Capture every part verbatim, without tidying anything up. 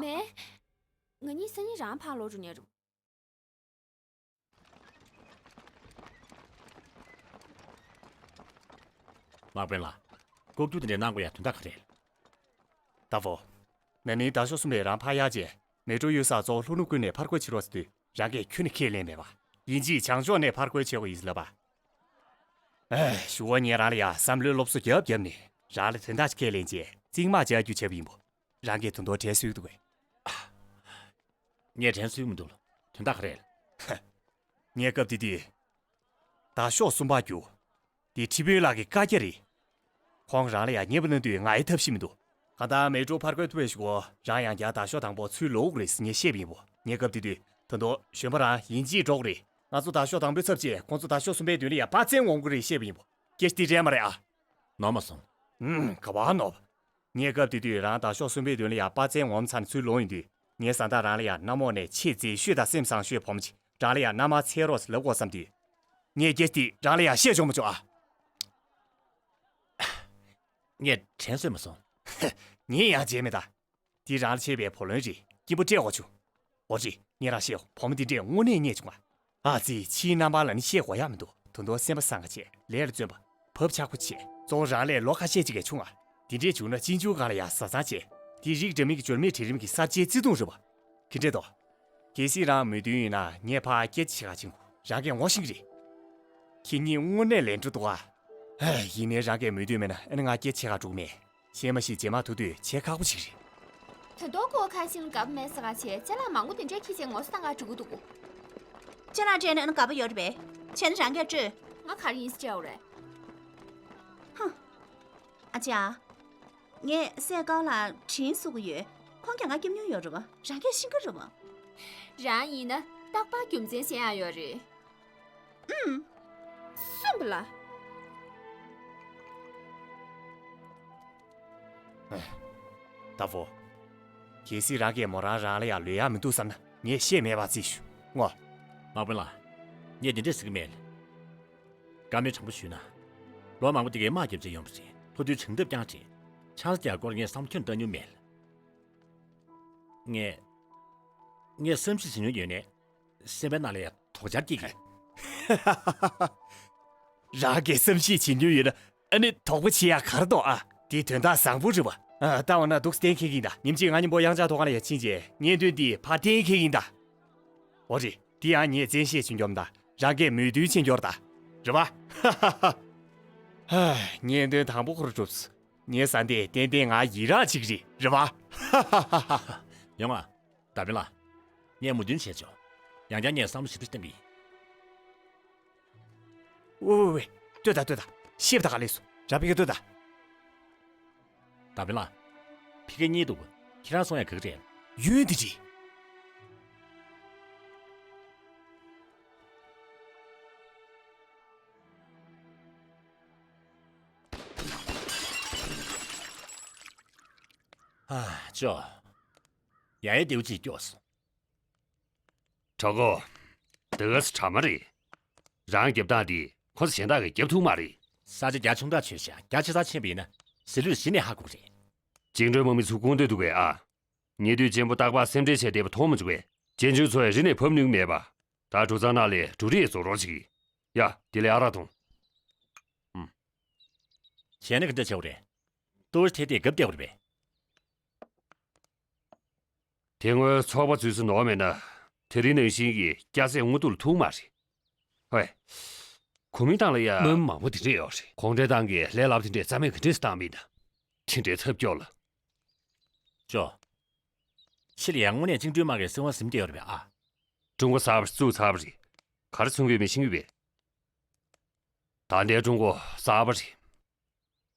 མེད། ང་གཉིས་སང་ཉིན་རང་ཕར་ལོག་འགྲོ་ཉན་རུང་། དམག་དཔོན་ལགས། ལྐོག་གྱུར་དེ་འདྲ་གནང་དགོས་ཡ་དོན་དག་ག་རེ་རེད། ཏ་ཧྥོ། ན་ནིང་དྲག་ཤོས་གསུམ་པས་རང་ཕར་གཡར་རྗེས་མེ་ཀྲོ་གཡུལ་སར་གཙོ་བོ་ལྷོ་ནུབ་ཀུན་ནས་ཕར་རྒོལ་བྱེད་རོགས་ཟེར་དུས་རང་གིས་ཁྱོན་ནས་ཁས་ལེན་མེད་པ། ཡིན་གཅིག་བྱང་ཕྱོགས་ནས་ཕར་རྒོལ་བྱེད་དགོས་ཡིན་ཟེར་ལབ་པ། ཨེ། ཞུ་བ་ངས་རང་ལ་ཡ་བསམ་བློའི་སློབ་གསོ་རྒྱབ་རྒྱབ་ནས་རང་ལ་དོན་དག་ཅིག་ཁས་ལེན་རྗེས་བཙུན་དམག་བཅའ་རྒྱུ་བྱས་པ་ཡིན་པོ། རང་གིས་དོན་དོ་བྲེལ་སོང་འདུག་གས། ངས་དྲན་སོང་མི་འདུག་ལ། དོན་དག་ག་རེ་རེད། ངས་སྐབས་དེ་དུས། དྲག་ཤོས་གསུམ་པ་རྒྱུགས། དེ་ཁྲི་དཔོན་ལགས་ཀྱི་བཀའ་རྒྱ་རེད། ཁོང་རང་ལ་ཡང་མཉེས་པོ་གནང་དུས་ང་ཡི་ཐབས་ཤེས་མི་འདུག་གང་ལྟར་མེ་ཀྲོ་ཕར་རྒོལ་ཐུབ་པའི་གཞུག་གུ་རང་ཡང་བསྐྱར་དྲག་ཤོས་དང་པོ་ཚུར་ལོག་དགོས་རེད་ཟེར་ངས་བཤད་པ་ཡིན་པོ། ངས་སྐབས་དེ་དུས་ད་དུང་གཞོན་པ་རང་ཡིན་གཅིག་འགྲོ་གི་རེད། ང་ཚོ་དྲག་ཤོས་དང་པོའི་ཚབ་བྱས་ཁོང་ཚོ་དྲག་ཤོས་གསུམ་པའི་མདུན་ལ་ཡང་དཔའ་རྩལ་ངོམ་དགོས་རེད་བཤད་པ་ཡིན་པོ། སྐད་ཆ་དེ་རེད་མ་རེད་ཨ། ནོར་མ་སོང་། ཨུམ། ག་བ་ནོར། ངས་སྐབས་དེ་དུས་རང་དྲག་ཤོས་གསུམ་པའི་མདུན་ལ་ཡང་དཔའ་རྩལ་ངོམ་ཚར་ནས་ཚུར་ལོག་ཡོང་དུས། ངས་བཟའ་ཟླ་རང་ལ་ཡང་གནམ་འོག་ནས་ཆེས་མཛེས་ཤོས་དང་སེམས་བཟང་ཤོས་བུ་མོ་ཅིག་རང་ལ་ཡང་མནའ་མར་འཚོལ་རོགས་ཟེར་ལབ་དགོས་བསམ་དུས། ངས་སྐད་ཆ་དེ་རང་ལ་ཡང་བཤད་ཆོག་མ་ཆོག་ཨ། ངས་དྲན་གསོས་མ་སོང་། ངས་ཡང་བརྗེད་མེད་ད། འདི་རང་ལ་བྱས་པའི་བུ་ལོན་རེད། སྐྱིད་པོ་སྤྲད་དགོས་བྱུང་། འོ་རེད། ངས་རང་བཤད་ཡོང་བུ་མོ་འདི་འདྲས་དངོས་གནས་རྙེད་བྱུང་ང་། ཨ་ཙི། ཕྱིའི་རྣམ་པ་ལ་ནི་བཤད་དགོས་ཡག་མི་འདུག་ད་དུང་སེམས་པ་བཟང་ཁ་བྱས། ལས་ལ་བརྩོན་པ། བབ་ཆགས་པོ་བྱས། གཙོ་བོ་རང་ལས་ལོ་ཁ་ཤས་ཅིག་གིས་ཆུང་ང་། འདི་འདྲས་བྱུང་ན་གཅེན་གཅུང་སྒང་ལ་ཡང་བཟའ་ཚང་བྱས། དེ་རིགས་འདྲ་མིན་གྱི་འབྱོར་མེད་གྲལ་རིམ་གྱི་གསར་བརྗེའི་བརྩེ་དུང་རེད་པ། ག་འདྲས་འདུག་གལ་སྲིད་རང་མོས་མཐུན་ཡིན་ན་ངས་ཕར་སྐད་ཆ་བཤད་ག་ཕྱིན་དགོས། རང་གིས་ངོ་ཤེས་ཀྱི་རེད། ཁྱེད་གཉིས་དངོས་གནས་ལས་འཕྲོ་འདུག་ཨ། ཧེ། ཡིན་ནའི་རང་གིས་མོས་མཐུན་མེད་ན་ཨ་ནི་ང་སྐད་ཆ་བཤད་ག་འགྲོ་གི་མེད། ཤེས་མ་ཤེས་རྗེས་མ་ཐུག་དུས་བྱེད་ཁག་པོ་ཞིག་རེད། ད་དུང་ཁོ་ཁ་ཤིང་ལ་དགའ་པོ་མེད་ས་ག་བྱས་ཅ་ལག་མང་པོ་དེ་འདྲས་ཁྱེར་བྱས་ངོ་སོ་བཏང་ག་འགྲོ་གི་འདུག་ཅ་ལག་སྤྲད་ན་ཨ་ནི་དགའ་པོ་ཡོད་རེད་པས། བྱས་ན་རང་གིས་སྤྲོད། ང་ག་རེ་ཡིན་ཟེར་སྤྲད་དགོས་རེད། ཧ། ཨ་ཅག་ངས་སྲས་ཀའོ་ལ་དྲིན་གསོ་གི་ཡོད། ཁོང་གིས་ང་སྐྱོབ་མྱོང་ཡོད་རེད་པ། རང་གིས་ཤེས་ཀྱི་རེད་པ། རང་ཡིན་ན་རྟག་པར་རྒྱུ་མཚན་གཞན་ཡང་ཡོད་རེད། ཨུམ། སུན་པ་ལ། ཏ་ཧྥོ། གལ་སྲིད་རང་གིས་མོ་རང་རང་ལ་ཡང་ལོས་ཡག་མི་འདུག་བསམ་ན་ངས་བཤད་མེད་པ་རྩིས་ཞུ། ངོ་། དམག་དཔོན་ལགས། ངས་འདི་འདྲས་ཟེར་གྱི་མེད། བཀའ་མོལ་དྲང་པོ་ཞུས་ན། ལོ་མང་པོ་དེ་གའི་དམག་རྒྱབ་བྱས་ཡོང་བ་རེད། ལྷོ་མཐོའི་བྱང་འདབས་རྐྱང་རེད། ཆང་ས་རྒྱག་སྐོར་ངས་བསམ་བློ་ཁྱོན་བཏང་མྱོང་མེད། ངས། ངས་བསམ་ཤེས་བྱེད་མྱོང་ཡོད་ནས། སེམས་པའི་ནང་ལ་ཡང་དོགས་འཆར་སྐྱེ་གི། རང་གིས་བསམ་ཤེས་བྱེད་མྱོང་ཡོད་ན་ཨ་ནི་དོགས་པ་བྱེད་ཡག་ག་རེ་འདུག་ཨ། དེ་དོན་དག་བཟང་པོ་རེད་པ། ཨ། ལྟ་བ་ན་འདུག་སེ་གཏན་འཁེལ་གྱི་ཡིན་ད། ཉིན་གཅིག་ང་གཉིས་པོ་གཡང་ཆགས་ཐོག་ཁང་ལ་ཡར་ཕྱིན་རྗེས་གཉེན་སྟོན་འདི་ཕར་གཏན་འཁེལ་གྱི་ཡིན་ད། འོ་རེད། དེ་ཡང་ངས་བཙན་ཤེད་བྱེད་མྱོང་ད། རང་གིས་མོས་མཐུན་བྱེད་མྱོང་ད། རེད་པ། ཧ་ཧ་ཧ། ཧ། གཉེན་སྟོན་དང་པོ་ཁོ་རང་གྲུབ་སོང་། ངའི་བཟའ་ཟླས་ཏན་ཏན་ང་ཡི་རང་བྱེད་ཀྱི་རེད། རེད་པ། ཧ་ཧ་ཧ་ཧ། ཡོང་ང་། དམ་པའི་ལགས། ངས་མོས་མཐུན་བྱས་ཆོག་ཡང་བསྐྱར་ངས་བསམ་བློ་ཞིབ་ཏུ་གཏང་གི་ཡིན། ཝེ་ཝེ་ཝེ། ལྟོས་དང་ལྟོས་དང་། ཤེས་པ་ད་ག་ལེགས་སོ། ར་ཕི་ཀ་ལྟོས་དང་། དམ་པའི་ལགས། ཕི་ཀ་གཉིས་འདུག་ཁྱེད་རང་སོང་ཡ་ག་གི་རེད། ཡོད་འདི་རེད། ཨ་ཅོ། ཡ་ཡ་རྡེའུ་གཅིག་སྐྱོ་སོང་། གྲོགས་པོ། འདི་ག་ས་གྲ་མ་རེད། རང་རྒྱབ་སྟངས་འདི་ཁོ་ཚོ་གཞན་དག་གིས་རྒྱབ་ཐུབ་མ་རེད། ས་ཆ་རྒྱ་ཆུང་དྲགས་བྱས་ཤག་རྒྱ་ཆེ་ས་ཕྱིན་པ་ཡིན་ན་ཟི་ལུས་གཞི་ནས་ཧ་གོ་གི་རེད། བཅིངས་འགྲོལ་དམག་མི་ཚོ་སྐུང་འདོད་འདུག་གས་ཨ། ཉེ་དུས་གཅེན་པོ་སྟག་ལྤགས་སེམས་ཁྲལ་བྱས་བསྡད་པ་མཐོང་མ་བྱུང་བས་གཅེན་གཅུང་ཚོ་ཡང་རི་ནས་བབས་ནུས་མེད་པ། ད་གྲུ་ཚང་ནང་ལས་འབྲུ་རིགས་བཟོ་རོགས་བྱེད་ཀྱི། ཡ། དེ་ལས་ཨ་རག་འཐུང་། ཨུམ། བྱས་ན་ག་འདྲ་བྱེད་དགོས་རེད། ལྟོ་ཐལ་ཏེ་གབ་བསྡད་དགོས་རེད་པས། དེ་སྔོན་ཚོགས་པ་ཚོས་སུ་ནོར་མེད་ན། དེ་རིང་ནང་བཞིན་གྱི་སྐྱ་སེར་དངུལ་གཏུག་ལ་ཐུག་མ་རེད། ཧོས། གོ་མིན་ཏང་ལ་ཡ། དམག་མི་མང་པོ་དེ་འདྲས་ཡོད་རེད། གུང་ཁྲན་ཏང་གི་ལས་སླ་པོ་དེ་འདྲས་རྩ་མེད་ག་འདྲས་སུ་བཏང་མིན་ད། དེ་འདྲའི་ཐབས་སྐྱོ་ལ། ཅོ། ཕྱི་ལ་ཡང་དངོས་གནས་བཅིངས་འགྲོལ་དམག་གིས་སྲིད་དབང་ཟིན་བསྡད་ཡོད་རེད་པས་ཨ། ཀྲུང་གོ་གསར་པ་བཙུགས་ཚར་བ་རེད། ག་རེ་གསུང་གི་ཡོད་མེད་ཤེས་ཀྱི་ཡོད་པས། ད་ལྟའི་ཀྲུང་གོ་གསར་པ་རེད།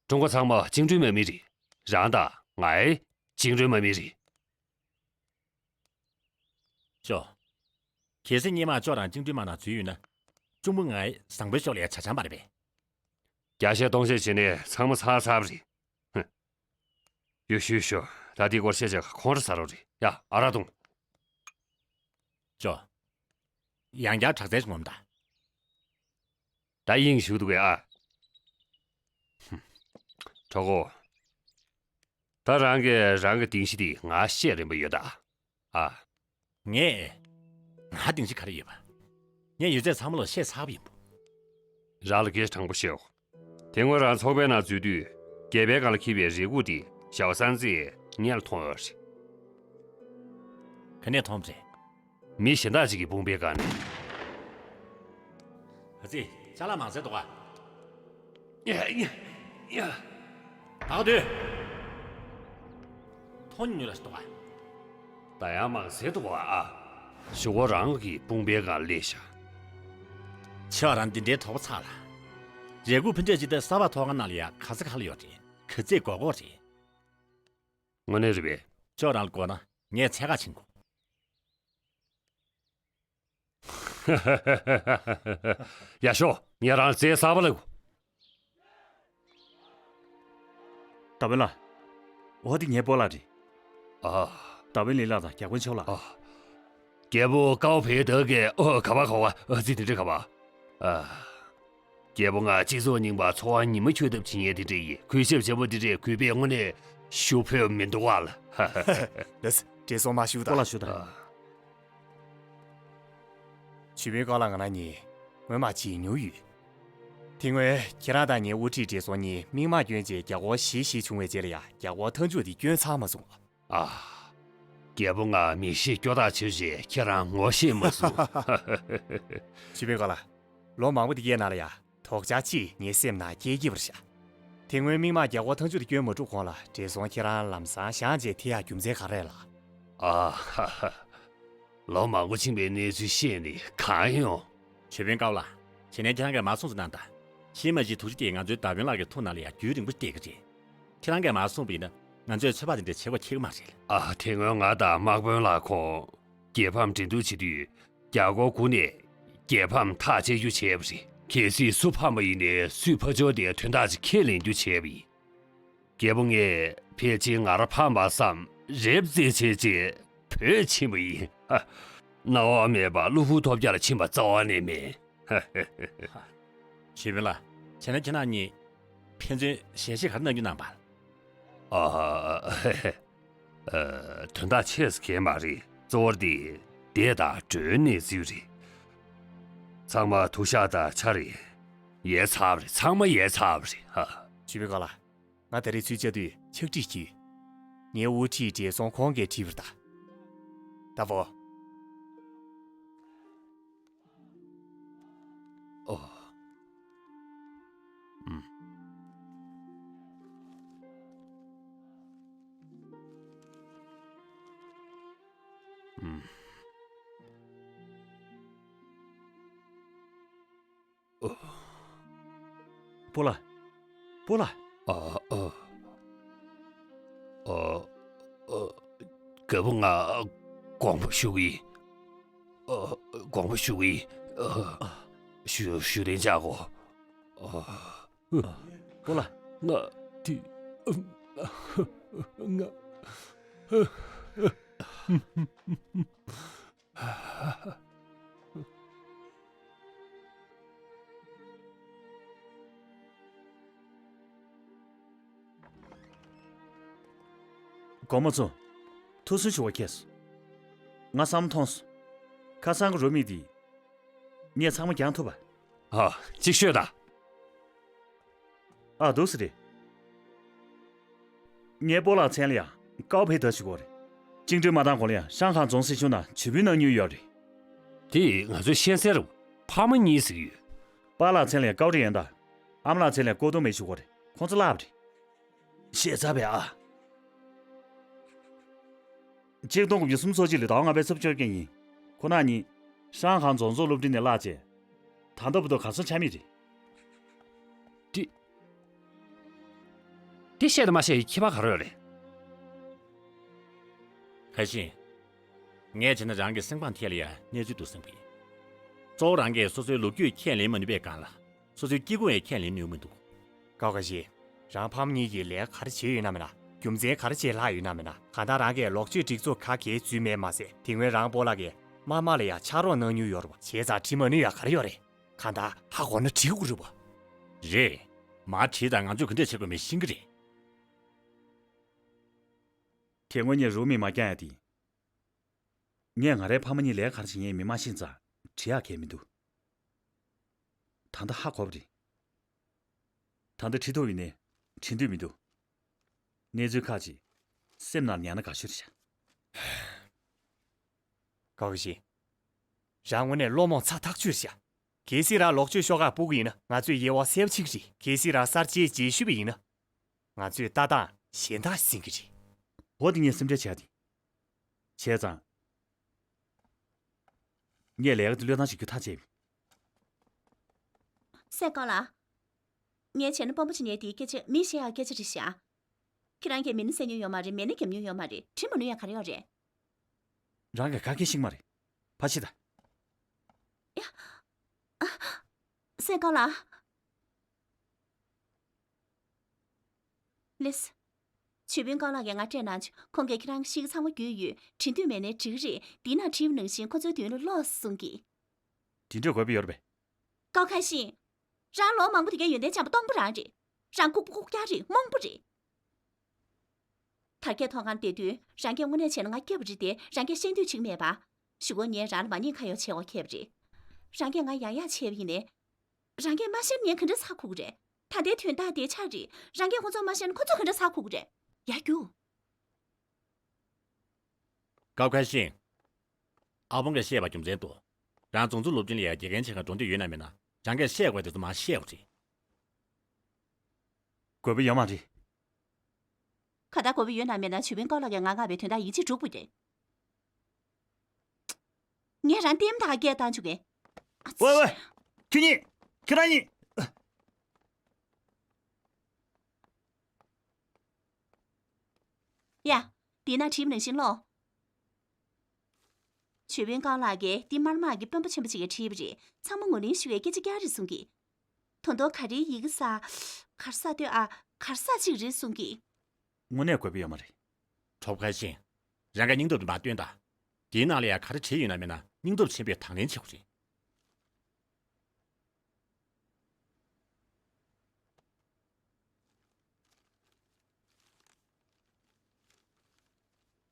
ཀྲུང་གོ་ཚང་མ་བཅིངས་འགྲོལ་དམག་མི་རེད། རང་དང་ང་ཡང་བཅིངས་འགྲོལ་དམག་མི་རེད། ཅོ། གལ་སྲིད་སྔོན་མ་ཅོ་རང་བཅིངས་འགྲོལ་དམག་ནང་འཛུལ་ཡོད་ན། གཅུང་པོ་ང་ཡི་བཟང་པོའི་ཕྱོགས་ལ་ཡ་ཆ་ཆང་པ་རེད་པས། བརྒྱ་བཤད་སྟོང་བཤད་བྱས་ནས་ཚང་མ་ཚར་ཚར་བ་རེད། ཧུ། ཡོ་ཤུ་ཡོ་ཤུ། ད་འདི་སྐོར་བཤད་བྱ་ཁོང་ར་ཟ་རོགས་རེད་ཡ། ཨ་རག་འཐུང་། ཅོ། ཡང་བསྐྱར་དྲག་རྩལ་ཞིག་ངོམ་ད། ད་དབྱིངས་ཞུགས་འདུག་གས་ཨ། ཧུམ། གྲོགས་པོ། ད་རང་གིས་རང་གི་སྡིངས་གཞི་དེ་ང་བཤད་རན་པ་ཡོད་ད། ཨ། ངས། ང་སྡིངས་གཞི་ག་རེ་ཡོད་པ། ངས་ཡོད་ཚད་ཚང་མ་ལ་བཤད་ཚར་བ་ཡིན་པ། རང་ལ་སྐད་ཆ་དྲང་པོ་བཤད་འོ། དེ་སྔོན་རང་ཚོགས་པའི་ནང་འཛུལ་དུས་སྒལ་པའི་སྒང་ལ་འཁྱེར་བའི་རས་ཁུག་དེ་ཞའོ་སན་ཙིས་ངས་ལ་མཐོང་ཡོད་རེད། ག་ནས་མཐོང་བ་རེད། མི་གཞན་དག་ཅིག་གི་དཔུང་པའི་སྒང་ནས། ཨ་ཙི། ཅ་ལག་མང་སེ་འདུག་ག་ཡ་ཡ་ཡ། ད་ག་དུས། མཐོང་མྱོང་ལ་འདུག་ག་ད་ཡང་མང་སེ་འདུག་ག་ཨ། ཞོག་ཁོ་རང་གི་དཔུང་པའི་སྒང་སླེབས་ཤག་ཁྱེད་རང་འདི་འདྲའི་དོགས་པ་ཚ་ལ། རས་ཁུག་ཕུན་ཚོགས་ཅིག་དེ་ས་ཕག་ཐོག་ཁང་ནང་ལ་ཡ་ག་ས་ག་ལ་ཡོད་རེད། ག་ཚོད་དགོས་དགོས་རེད། དངོས་གནས་རེད་པས། ཁྱོད་རང་ལ་དགོས་ན་ངས་ཚད་བཀག་ཕྱིན་དགོས། ཡ་ཤོག་ངས་རང་རྩེ་གསར་པ་ལ། ད་བིན་ལགས། འོ་དེ་ངའི་སྤོ་ལགས་རེད། ཨ། ད་བིན་ལི་ལགས་དང་རྒྱ་དཀོན་ཆོག་ལགས། ཨ། རྒྱལ་པོ་ཀའོ་ཕེ་དག་གིས་ཨོ་ག་བ་ག་བ་ཨ་ཙི་དེ་འདྲ་ག་བ། ཨ། རྒྱལ་པོ་ང་སྤྱི་ཚོགས་རྙིང་པ་འཚོ་བ་ཉི་མ་འཁྱོལ་ཐབས་བྱེད་མཁན་དེ་འདྲ་ཡིན། གུས་ཞབས་བྱེད་པོ་དེ་འདྲས་གུས་པས་དངོས་གནས་ཞུ་ཕོད་མི་འདུག་བ་ལ། ལགས་སོ། བགྲེས་སོང་མ་ཞུ་ད། སྤོ་ལགས་ཞུ་ད། ཨ། ཆོས་དཔོན་ཀའོ་ལགས་ང་རང་གཉིས་སྔོན་མ་མཇལ་མྱོང་ཡོད། དེ་སྔོན་ཁྱེད་རང་དང་ངའི་དབུ་ཁྲིད་བགྲེས་སོང་གཉིས་མིག་མངས་སྐྱོན་བྱས་རྒྱ་སྒོར་བཞི་བཞི་བྱུང་བའི་རྗེས་ལ་ཡ་རྒྱ་སྒོར་ཐག་མཇུག་དེ་སྐྱོན་ཚར་མ་སོང་། ཨ། རྒྱལ་པོ་ང་མི་ཤེས་སྐྱོ་ཐག་ཆོད་བྱས་ཁྱེད་རང་ངོ་ཤེས་མ་སོང་། ཆོས་དཔོན་ཀའོ་ལགས། ལོ་མང་པོ་དེ་གའི་ནང་ལ་ཡ། དོགས་འཆར་གཅིག་ངའི་སེམས་ནང་སྐྱེས་ཀྱི་བར་ཤག་དེ་སྔོན་མིག་མངས་རྒྱ་སྒོར་ཐག་མཇུག་ཏུ་སྐྱོན་མ་གྲུབ་གོང་ལ་བགྲེས་སོང་ཁྱེད་རང་ལམ་སང་བཞེངས་རྗེས་དེ་ཡང་རྒྱུ་མཚན་ག་རེ་རེད་ལགས། ཨ་ཧ་ཧ། ལོ་མང་པོ་ཕྱིན་པའི་གནས་ཚུལ་ཤེས་ནས་གང་ཡོང་། ཆོས་དཔོན་ཀའོ་ལགས། བྱས་ན་ཁྱེད་རང་གིས་མ་གསུངས་ཙམ་གནང་དང་། ཤི་མ་གཞི་ཐུགས་རྗེ་དེ་ང་ཚོའི་ད་བིན་ལགས་ཀྱི་ཐུགས་ནང་ལ་ཡང་རྒྱུན་རིང་པོ་བསྡད་ཀྱི་རེད། ཁྱེད་རང་གིས་མ་གསུངས་པ་ཡིན་ན་ང་ཚོས་ཚོད་དཔག་དེ་འདྲ་བྱེད་དགོས་ཁེལ་གྱི་མ་རེད། ཨ། དེ་སྔོན་ང་དང་དམག་དཔོན་ལགས་ཁོང་རྒྱལ་ཕམ་འགྲན་བསྡུར་བྱེད་དུས། རྒྱ་སྒོར་དགུ་ནས་རྒྱལ་ཕམ་ཐག་བཅད་རྒྱུ་བྱས་པ་རེད། གལ་སྲིད་སུ་ཕམ་པ་ཡིན་ནའི་སུས་ཕམ་ཆོག་དེ་དོན་དག་ཅིག་ཁས་ལེན་རྒྱུ་བྱས་པ་ཡིན། རྒྱལ་པོ་ངས་ཕལ་ཆེར་ང་རང་ཕམ་པ་བསམ་རེབ་རྩེ་བྱས་རྗེས་བྲོས་ཕྱིན་པ་ཡིན། ཧ། སྣང་བ་མེད་པར་གློ་བུར་ཐོལ་རྒྱག་ལ་ཕྱིན་པ་རྩ་བ་ནས་མིན། ཧ་ཧ་ཧ། ཆོས་དཔོན་ལགས། བྱས་ན་ཁྱེད་རང་གཉིས་ཕན་ཚུན་ཞལ་བཞེས་ག་རེ་གནང་རྒྱུ་གནང་བ། ཨ། ཨ། དོན་དག་ཆེ་ས་གང་ཡང་མ་རེད། གཙོ་བོ་དེ་བསྡད་དང་འགྲོའི་གནས་ཚུལ་རེད། ཚང་མ་ཐུག་ཤག་དང་ཆ་རེད། ཡལ་ཚར་བ་རེད། ཚང་མ་ཡལ་ཚར་བ་རེད། ཧ། ཆོས་དཔོན་ཀའོ་ལགས། ང་ད་རེས་ཚུར་བཅར་དུས་ཕྱག་བྲིས་ཤིག་ངའི་དབུ་ཁྲིད་བགྲེས་སོང་ཁོང་གིས་བྲིས་པ་རེད་ད། ད་བོ། ཨོ། ཨུམ། ཨུམ། ཨོ། སྤོ་ལགས། སྤོ་ལགས། ཨ། ཨ། ཨ། ཨ། རྒད་པོ་ང་དགོངས་པ་ཞུ་གི་ཡིན། ཨ། དགོངས་པ་ཞུ་གི་ཡིན། ཨ། ཞུ་ཞུ་དན་བཅག་གོ། ཨ། སྤོ་ལགས། ང་དེ། ང་། སྒོ་མོ་ཚོ། ཐུགས་སུན་ཞུ་བ་ཁེལ་སོང་། ང་བསམ་མཐོང་སོང་། ཁ་སང་གི་རུ་མི་དེ། ངས་ཚང་མ་བརྒྱངས་ཐུབ་པ། ཨ། ཅིག་ཤོད་དང་། ཨ། འདུག་སེ་རེད། ངའི་སྤོ་ལགས་མཚན་ལ་ཡང་ཀའོ་ཕེ་ད་ཞུ་གི་ཡོད་རེད། བཅིངས་འགྲོལ་མ་བཏང་གོང་ལ་ཡང་ཤང་ཧང་རྫོང་སྲིད་གཞུང་ནང་ཇུས་འབུལ་གནང་མྱོང་ཡོད་རེད། དེ་ང་ཚོས་ཤེས་གསལ་རེད། ཕ་མ་གཉིས་ཟེར་གྱི་ཡོད། པཱ་ལགས་མཚན་ལ་ཡང་ཀའོ་ཀྲི་ཡན་དང་། ཨ་མ་ལགས་མཚན་ལ་ཡང་ཀའོ་ཏུང་མེ་ཞུ་གི་ཡོད་རེད། ཁོང་ཚོ་བརླགས་པ་རེད། ཤེས་ཚར་བས་ཨ། ཆིག་སྟོང་དགུ་བརྒྱ་སུམ་ཅུ་སོ་གཅིག་ལོའི་ཟླ་བ་ལྔ་པའི་ཚེས་བཅོ་བརྒྱད་ཉིན། ཁོ་རང་གཉིས་ཤང་ཧང་རྫོང་བཟོ་སློབ་འབྲིང་ནས་བརླགས་རྗེས། ད་ལྟ་བར་དུ་གར་སོང་ཆ་མེད་རེད། འདི། འདི་བཤད་དང་མ་བཤད་ཡི་ཁྱད་པར་ག་རེ་ཡོད་རེད། ཧ་ཤིན། ངས་བྱས་ན་རང་གི་སེམས་ཁམས་ཐད་ལ་ཡང་གནས་ཚུལ་འདུག་བསམ་གི། གཙོ་བོ་རང་གིས་སོ་སོའི་ལོ་རྒྱུས་ཁས་ལེན་མ་ནུས་པའི་སྒང་ལ། སོ་སོའི་སྐྱེ་རྒུ་ཡང་ཁས་ལེན་ནུས་མི་འདུག། ཀའོ་ཀ་ཤི། རང་ཕ་མ་གཉིས་ཀྱིས་ལས་ཀ་ག་རེ་བྱས་ཡོད་ན་མེད་ན། རྒྱུ་མཚན་ག་རེ་བྱས་ལྷག་ཡོད་ན་མེད་ན། གང་ལྟར་རང་གིས་ལོག་སྤྱོད་སྒྲིག་འཛུགས་ཁ་གས་འཛུལ་མེད་མ་ཟད། དེ་སྔོན་རང་སྤོ་ལགས་ཀྱིས་མ་མ་ལ་ཡང་ཕྱག་རོགས་གནང་མྱོང་ཡོད་རེད་པ། བྱས་ཙང་བྲིས་མ་ནུས་ཡ་ག་རེ་ཡོད་རེད། གང་ལྟར་ཧ་གོ་ན་བྲིས་དགོས་རེད་པ། རེད། མར་བྲིས་དང་ང་ཚོས་ག་འདྲས་བྱེད་དགོས་མེད་ཤེས་ཀྱི་རེད། དེ་སྔོན་ངས་རུ་མིག་མ་བཀྱག་ཡ་དེ། ངས་ང་རའི་ཕ་མ་གཉིས་ལས་ཀ་ག་རེ་བྱེད་མཁན་ཡིན་མིན་མ་ཤེས་ཙང་དྲི་ཡག་གང་ཡང་མི་འདུག་ད་ལྟ་ཧ་གོ་བ་རེད། ད་ལྟ་ཁྲིད་ཐུབ་ཡིན་ནའི་ཁྲིད་འདོད་མི་འདུག་གནས་ཚུལ་ཁག་ཅིག་སེམས་ནང་ཉར་ན་དགའ་ཤོས་རེད་ཤག་ཀའོ་ཁ་ཤིང་། རང་དངོས་གནས་བླུན་རྨོངས་ཚ་ཐག་ཆོད་ཤག་གལ་སྲིད་རང་ལོག་སྤྱོད་ཤོག་ཁག་སྤོ་གི་ཡིན་ན་ང་ཚོས་དབྱེ་བ་གསལ་པོ་ཕྱེ་གི་རེད། གལ་སྲིད་རང་གསར་བརྗེའི་རྗེས་ཤུལ་བ་ཡིན་ན་ང་ཚོས་ལྟ་སྟངས་གཞན་དག་ཟིན་གི་རེད། འོ་དེ་ངས་སེམས་ཁྲལ་བྱས་ཏེ། བྱས་ཙང་། ངས་ལས་ཀ་དེ་བློས་བཏང་བྱེད་རྒྱུ་ཐག་བཅད་པ་ཡིན། སྲས་སྐོང་ལགས། ངས་བྱས་ན་དཔོན་པོ་ཆེ་ཉལ་དེའི་སྐད་ཆ་མིས་བཤད་ཡག་སྐད་ཆ་རེད་ཤག་ཁྱེད་རང་གིས་མི་སྣ་བསད་མྱོང་ཡོད་མ་རེད། མི་སྣ་བརྒྱབ་མྱོང་ཡོད་མ་རེད། དྲི་མ་ནུས་ཡག་ག་རེ་ཡོད་རེད། རང་གིས་ག་གེ་ཤེས་ཀྱི་མ་རེད། ཕར་ཕྱིན་ད། ཡ། ཨ། སྲས་སྐོང་ལགས། ལགས་སོ། ཇོ་དཔོན་སྐོང་ལགས་ཀྱིས་ང་སྤྲད་གནང་བྱུང་། ཁོང་གིས་ཁྱེད་རང་ཤེས་ཀྱི་ཚང་མ་རྒྱུས་ཡོད། དྲི་འདོད་མེད་ནའི་འགྲིག་གི་རེད། འདི་ན་བྲིས་པ་ནང་བཞིན་ཁོ་ཚོའི་མདུན་ལ་ལོག་གསུང་གི། དེ་འདྲའི་དགོས་པ་ཡོད་རེད་པས། ཀའོ་ཁ་ཤིང་། རང་ལོ་མང་པོ་དེ་གའི་ཡོན་ཏན་ཅན་པོ་སྟོང་པ་རང་རེད། རང་ལྐུགས་པ་ལྐུགས་རྐྱང་རེད། རྨོངས་པ་རེད། དར་རྒྱས་ཐོག་ཁར་བསྡད་དུས་རང་གིས་དངོས་གནས་བྱས་ན་ང་སྐྱབས་པ་རེད་དེ་རང་གིས་ཤེས་འདོད་བྱེད་ཀྱི་མེད་པ། གཞུག་གུ་ངས་རང་ལ་མ་ཉེས་ཁ་གཡོག་བྱེད་དགོས་ཁེལ་བ་རེད། རང་གིས་ང་ཡག་ཡག་བྱས་པ་ཡིན་ནའི། རང་གིས་མ་ཤེས་ན་ངས་ག་འདྲ་ཚ་ཁུག་གི་རེད། ད་ལྟའི་དོན་དག་དེ་ཆགས་རེད། རང་གིས་ཁོ་ཚོ་མ་ཤེས་ན་ཁོ་ཚོ་ག་འདྲ་ཚ་ཁུག་གི་རེད། ཡར་རྒྱུགས། ཀའོ་ཁ་ཤིང་། ཨ་ཕོང་གིས་བཤད་པ་རྒྱུ་མཚན་འདུག་རང་རྫོང་འཛུགས་སློབ་སྟོན་ལ་ཡ་དགེ་རྒན་བྱེད་གར་འགྲོ་འདོད་ཡོད་ན་མེད་ན་རང་གིས་བཤད་དགོས་དེ་ཚོ་མར་བཤད་དགོས་རེད། དགོས་པ་ཡོད་མ་རེད། ག་ད་དགོས་པ་ཡོད་ན་མེད་ན་ཇོ་དཔོན་སྐོང་ལགས་ཀྱིས་ང་མངགས་པའི་དོན་དག་ཡིད་ཆེས་འགྲུབ་དགོས་རེད། ངས་རང་ལྟད་མོ་ད་ག་སྐད་བཏང་བཅུག་གི། ཝེ་ཝེ། ཁྱོད་གཉིས། ཁྱེད་རང་གཉིས། ཡ། འདི་ན་བྲིས་པ་ནང་བཞིན་ཀློག་ཇོ་དཔོན་སྐོང་ལགས་ཀྱིས་འདི་དམར་དམག་གི་དཔོན་པོ་ཆེན་པོ་ཅིག་གིས་བྲིས་པ་རེད། ཚང་མ་ངོས་ལེན་ཞུ་བའི་སྐད་ཆ་རྒྱག་རེད་གསུང་གི། ད་དུང་ག་རེའི་ཡི་གེ་ས། གར་ས་ལྟོས་ཨ། གར་ས་ཅིག་རེད་གསུང་གི། དངོས་གནས་དགོས་པ་ཡོད་མ་རེད། གྲོགས་ཁ་ཤིང་། རང་གི་སྙིང་སྟོབས་དེ་མར་སྟོན་དང་། དེའི་ནང་ལ་ཡང་ག་རེ་བྲིས་ཡོད་ན་མེད་ན་སྙིང་སྟོབས་ཆེན་པོས་དང་ལེན་བྱེད་དགོས་རེད།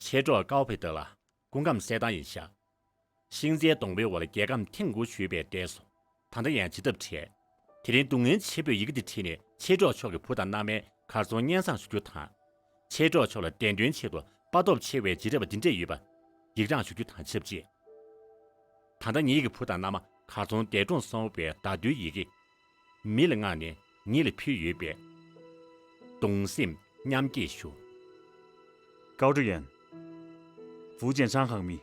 མཆེད་གྲོགས་ཀའོ་ཕེ་ཏེ་ལ་སྐུ་ཁམས་གསལ་ཐང་ཡིན་ཤག་ཤིང་རྟའི་སྡོང་པོའི་འོག་ལ་རྒྱལ་ཁམས་ཐེངས་དགུ་བཞུས་པའི་འབྲས་སོ། ད་ལྟ་ཡང་བྱེད་ཐབས་བྲལ། དེ་རིང་སྡུག་བསྔལ་ཆེན་པོས་ཡི་གེ་འདི་བྲིས་ནས་མཆེད་གྲོགས་མཆོག་གི་བུ་དང་མནའ་མའི་གར་སོང་སྙན་སེང་ཞུ་རྒྱུ་དང་། མཆེད་གྲོགས་མཆོག་ལ་བདེན་དོན་ཆེད་དུ་དཔའ་སྟོབས་ཆེ་བའི་རྗེས་འབྲང་པ་འདི་འདྲས་ཡོད་པ་ཡིག་རང་ཞུ་རྒྱུ་དང་ཆབས་ཅིག་ད་ལྟ་ངེད་ཀྱི་བུ་དང་མནའ་མ་གར་སོང་འདས་གྲོངས་སོང་བའི་བརྡ་བསྡུའི་ཡི་གེ་མི་ལ་མངགས་ནས་ངེད་ལ་ཕུལ་ཡོད་པས། གདུང་སེམས་མཉམ་སྐྱེད་ཞུ། ཀའོ་ཀྲུའུ་ཡོན། ཧྥུའུ་ཅན་ཧྲང་ཧང་མི།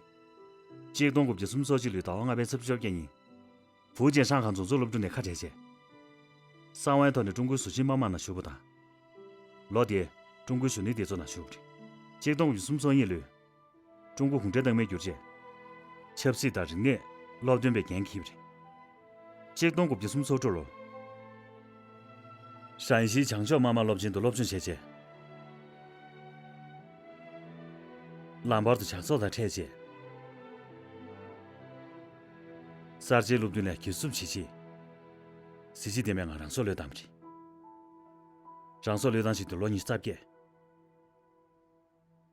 ཆིག་སྟོང་དགུ་བརྒྱ་སུམ་ཅུ་སོ་གཅིག་ལོའི་ཟླ་བ་ལྔ་པའི་ཚེས་བཅོ་བརྒྱད་ཉིན། ཧྥུའུ་ཅན་ཧྲང་ཧང་རྫོང་འཛུགས་སློབ་ཕྲུག་ནས་ཁ་བྲལ་རྗེས། གསང་བའི་ཐོག་ནས་ཀྲུང་གོའི་ཟུར་ཆེན་དམག་དམངས་ནང་ཞུགས་པ་དང་། ལོ་དེར་ཀྲུང་གོའི་གཞོན་ནུའི་སྡེ་ཚོགས་ནང་ཞུགས་པ་རེད། ཆིག་སྟོང་དགུ་བརྒྱ་སུམ་ཅུ་སོ་གཉིས་ལོའི་ཀྲུང་གོ་གུང་ཁྲན་ཏང་མིར་གྱུར་རྗེས། ཆབ་སྲིད་དང་རིག་གནས་སློབ་སྟོན་པའི་འགན་འཁྱེར་བ་རེད། ཆིག་སྟོང་དགུ་བརྒྱ་སུམ་ཅུ་སོ་དྲུག་ལོར། ཧྲན་ཞིའི་བྱང་ཕྱོགས་དམག་དམངས་སློབ་ཆེན་དུ་སློབ་སྦྱོང་བྱས་རྗེས། ལམ་བར་དུ་ཇག་ཚོགས་དང་འཕྲད་རྗེས། གསར་བརྗེའི་སློབ་སྟོན་ལ་འགན་སྲུང་བྱེད་ཆེད། གཟི་བརྗིད་ལྡན་པའི་ངང་རང་སྲོག་བློས་བཏང་བ་རེད། རང་སྲོག་བློས་བཏང་བཞིན་དུ་ལོ་ཉི་ཤུ་རྩ་བརྒྱད།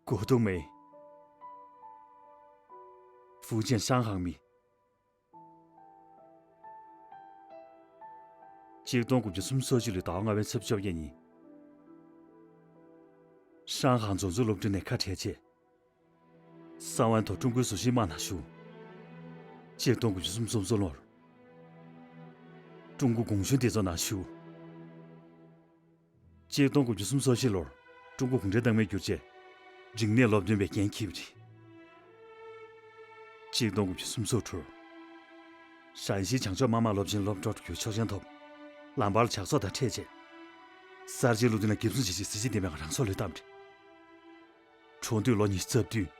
གོ་ཐུབ་མེད། ཧྥུའུ་ཅན་ཧྲང་ཧང་མི། ཆིག་སྟོང་དགུ་བརྒྱ་སུམ་ཅུ་སོ་གཅིག་ལོའི་ཟླ་བ་ལྔ་པའི་ཚེས་བཅོ་བརྒྱད་ཉིན། ཧྲང་ཧང་རྫོང་འཛུགས་སློབ་གྲྭ་ནས་ཁ་བྲལ་རྗེས། གསང་བའི་ཐོག་ཀྲུང་གོའི་ཟུར་ཆེན་དམག་ནང་ཞུགས། ཆིག་སྟོང་དགུ་བརྒྱ་སུམ་ཅུ་སོ་གསུམ་ལོར། ཀྲུང་གོ་གུང་གཞོན་སྡེ་ཚོགས་ནང་ཞུགས། ཆིག་སྟོང་དགུ་བརྒྱ་སུམ་ཅུ་སོ་བཞི་ལོར་ཀྲུང་གོ་གུང་ཁྲན་ཏང་མིར་གྱུར་རྗེས། རིག་གནས་སློབ་སྟོན་པའི་འགན་འཁྱེར་བ་རེད། ཆིག་སྟོང་དགུ་བརྒྱ་སུམ་ཅུ་སོ་དྲུག་ཧྲན་ཞིའི་བྱང་ཕྱོགས་དམག་དམངས་སློབ་ཆེན་སློབ་གྲྭར་འགྱུར་ཆོག་མཆན་ཐོབ། ལམ་བར་ལ་ཇག་ཚོགས་དང་འཕྲད་རྗེས། གསར་བརྗེའི་སློབ་སྟོན་ལ་འགན་སྲུང་བྱེད་ཆེད་གཟི་བརྗིད་ལྡན་པའི་ངང་རང་སྲོག་བློས་བཏང་བ་རེད། གྲོངས་དུས་ལོ་ཉི་ཤུ་རྩ་བདུན།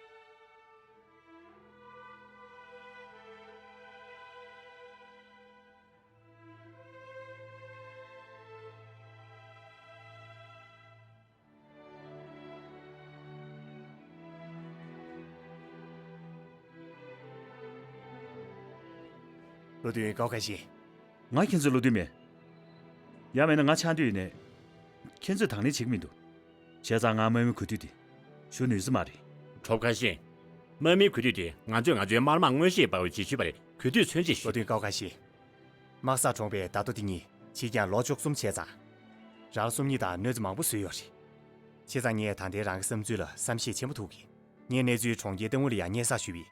བློ་མཐུན་ཀའོ་ཁ་ཤི། ང་ཁྱེད་ཚོའི་བློ་མཐུན་མེད། ཡང་མིན་ན་ང་ཆགས་འདོད་ཡོད་ནའི། ཁྱེད་ཚོས་དང་ལེན་བྱེད་ཀྱི་མི་འདུག་བྱས་ཙང་ང་དམག་མི་གོ་དུས་དེ། ཞུ་ནུས་ས་མ་རེད། གྲོགས་ཁ་ཤས། དམག་མིའི་གུས་འདུད་དེ་ང་ཚོས་ང་ཚོའི་དམར་དམག་མངོན་ཤེས་དཔའ་བོའི་བྱེད་སྤྱོད་པ་རེད། གུས་འདུད་མཚོན་བྱེད་ཞུ། བློ་མཐུན་ཀའོ་ཁ་ཤས། དམག་སར་གྲོངས་པའི་ཟླ་ཐོ་དེ་གཉིས་ཕྱིས་ཀྱང་ལོ་བཅུ་གསུམ་བྱས་ཙང་། རང་སོམ་ཉི་དང་གནོད་འཚེ་མང་པོ་བཟོས་ཡོད་རེད། བྱས་ཙང་ངས་ད་ལྟའི་རང་གི་བསམ་ཚུལ་ལ་བསམ་ཤེས་ཆེན་པོ་ཐུབ་གི། ངས་གནས་ཚུལ་གྲོང་ཁྱེར་ཏང་ཨུ་ལ་ཡང་སྙན་སེང་ཞུས་པས།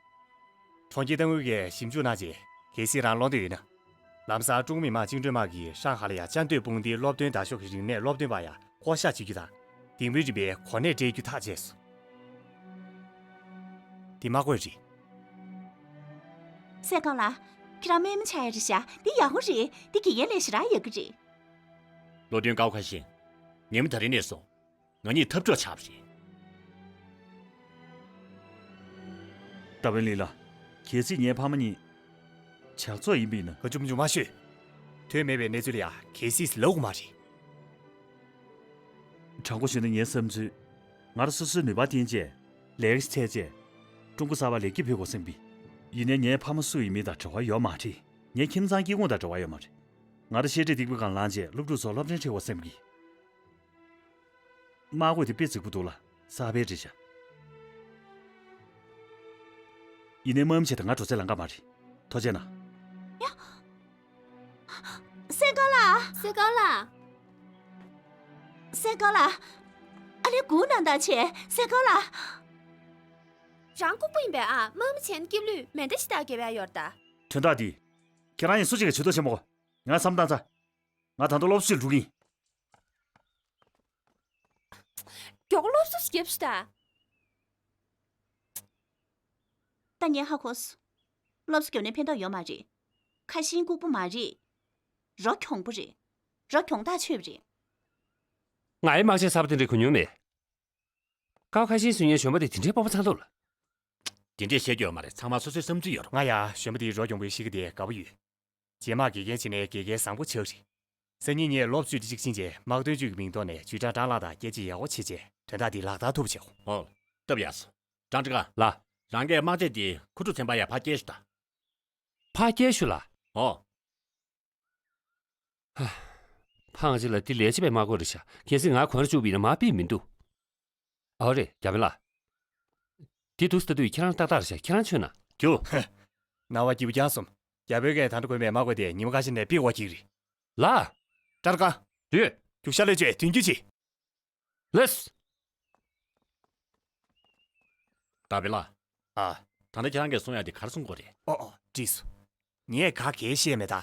གྲོང་ཁྱེར་ཏང་ཨུ་གིས་ཞིབ་འཇུག་གནང་རྗེས། གལ་སྲིད་རང་ལོག་འདོད་ཡོད་ན། ལམ་སང་ཀྲུང་མི་དམངས་བཅིངས་འགྲོལ་དམག་གིས་ཧྲང་ཧའེ་ལ་ཡང་བཅའ་སྡོད་དཔུང་སྡེའི་སློབ་སྟོན་དང་ཤོག་གི་རིག་གནས་སློབ་སྟོན་པ་ཡང་བསྐོ་གཞག་བྱེད་རྒྱུ་དང་། དིང་རིའི་རིམ་པའི་གོ་གནས་སྤྲད་རྒྱུ་ཐག་བཅད་སོང་། འདི་དམག་དཔོན་རེད། སྲས་སྒང་ལགས། ཁྱེད་རང་དམག་མི་ཆགས་ཡ་རེད་ཤག་འདི་ཡག་པོ་རེད། འདི་དགེ་རྒན་ལས་ཞེ་དྲག་ཡག་གི་རེད། བློ་མཐུན་ཀའོ་ཁ་ཤས། ངའི་མི་ད་རིང་ནས་བཟུང་། ང་གཉིས་འཐབ་གྲོགས་ཆགས་པ་རེད། ཏ་པིན་ལི་ལགས། གལ་སྲིད་ངའི་ཕ་མ་གཉིས་ཇག་ཚོགས་ཡིན་པ་ཡིན་ན། ག་ཅུམ་ཅུམ་མ་ཤོད། ཐོན་མེད་པའི་གནས་ཚུལ་ལ་ཡང་གལ་སྲིད་ལབ་དགོས་མ་རེད། དྲང་པོ་བཤད་ན་ངའི་བསམ་ཚུལ། ང་རང་སོ་སོའི་ནུས་པ་བརྟེན་བྱས། ལས་ཀ་ཞིག་འཚོལ་བྱས། ཀྲུང་གོ་གསར་པར་ལེགས་སྐྱེས་ཕུལ་དགོས་བསམ་གི། ཡིན་ནའི་ངའི་ཕ་མ་སུ་ཡིན་མིན་དང་འབྲེལ་བ་ཡོད་མ་རེད། ངའི་ཁྱིམ་ཚང་སྐྱིད་ཁོངས་དང་འབྲེལ་བ་ཡོད་མ་རེད། ང་རང་བཤད་ཁྲིད་སྟེགས་བུའི་སྒང་ལངས་བྱས་སློབ་ཕྲུག་ཚོར་སློབ་ཚན་ཁྲིད་དགོས་བསམ་གི། དམག་དཔོན་དེ་དཔེ་རྫིག་པོ་འདུག་ལ། གསར་པའི་རེད་ཤག་ཡིན་ནའི་དམག་མི་བྱས་ཏེ་ང་འགྲོ་ཚད་ལམ་ཁ་མ་རེད། ཐུགས་རྗེ་གནང་། ཡ། སྲས་སྒང་ལགས། སྲས་སྒང་ལགས། སྲས་སྒང་ལགས། ཨ་ལས་སྒུག་གནང་དང་བྱས། སྲས་སྒང་ལགས། རང་ལྐུགས་པ་ཡིན་པས་ཨ། དམག་མི་བྱས་ན་སྐྱིད་ལུས་མེ་མདའ་ཞིག་བཏགས་དགོས་པ་ཡོད་ད། དོན་དག་འདི། ཁྱེད་རང་ཡིན་སུ་གཅིག་གིས་ཇུས་གཏོགས་བྱེད་མ་དགོས། ང་བསམ་བཏང་ཚར། ང་ད་དུང་སློབ་གསོ་ཞིག་འགྲོ་གི་ཡིན། མགྱོགས་པོ་སློབ་གསོ་ཞིག་རྒྱོབས་ཤིག་ད། ད་ངས་ཧ་གོ་སོང་། སློབ་གསོ་རྒྱོབ་ནས་ཕན་ཐོགས་ཡོད་མ་རེད། ཁ་ཞེ་ལྐུགས་པ་མ་རེད། རོ་གྱོང་པོ་རེད། རོ་གྱོང་ཐག་ཆོད་པ་རེད། ང་ཡི་དམག་ཆས་གསར་པ་དེ་འདྲ་གོན་མྱོང་མེད། ཀའོ་ཁ་ཤས་གསོན་ཉལ་གཞོན་པ་དེ་དེ་འདྲའི་སྤོབས་པ་ཚ་མདོག་ལ། དེ་འདྲས་བཤད་རྒྱུ་ཡོད་མ་རེད། ཚང་མ་སོ་སོའི་བསམ་ཚུལ་ཡོད་རེད། ང་ཡང་གཞོན་པ་དེའི་རོ་གྱོང་པོའི་གཤིས་ཀ་དེ་དགའ་པོ་ཡོད། རྗེས་མ་དགེ་རྒན་བྱས་ནས་དགེ་རྒན་བཟང་པོ་ཆགས་རེད། སང་ཉིན་ངས་སློབ་ཚུད་དེ་གཅིག་ཕྱིན་རྗེས་དམག་དོན་ཅུས་ཀྱི་མིང་ཐོག་ནས་ཅུས་ཀྲང་ཀྲང་ལགས་དང་སྐད་ཆ་ཡག་པོ་བྱས་རྗེས་དོན་དག་འདི་ལག་བསྟར་ཐུབ་པ་བྱེད་དགོས། ཨོ། སྟབས་ཡག་སོང་། ཀྲང་ཀྲི་ཀ། ལགས། རང་གིས་དམག་ཆས་འདི་ཁུ་ཁྲུ་ཚན་པ་ཡར་ཕར་སྐྱེལ་ཤོག་དང་། ཕར་སྐྱེལ་ཤོག་ལགས། ཨོ། ཧ། ཕ་ང་ཅི་ལ་འདི་ལས་བྱེད་པའི་དམག་གོ་རེད་ཤག་གལ་སྲིད་ང་གོན་ར་བཅུག་པ་ཡིན་ན་མར་ཕུད་མི་འདུག་ཨོ་རེད། རྒྱ་དཔོན་ལགས། འདི་འདུག་ལྟ་དུས་ཁྱེད་རང་ཏག་ཏག་རེད་ཤག་ཁྱེད་རང་མཆོད་ན། རྒྱུ། སྣང་བ་སྐྱིད་པོ་རྐྱང་སོང་། རྒྱ་དཔོན་གྱིས་ད་ལྟ་གོན་པའི་དམག་གོ་དེ་ཉི་མ་ཁ་ཤས་ནས་ཕུད་དགོས་ཀྱི་རེད། ལགས། ཀྲང་ཀྲི་ཀ། ཡོད། རྒྱུག་ཤར་ལས་བྱེད་མཐུན་འགྱུར་བྱེད། ལེས། ཏ་པི་ལགས། ཨ། ད་ལྟ་ཁྱེད་རང་གིས་གསུང་ཡག་དེ་ག་རེ་གསུང་དགོས་རེད། ཨོ་ཨོ། འགྲིག་སོང་། ངས་ག་གེ་བཤད་མེད་ད།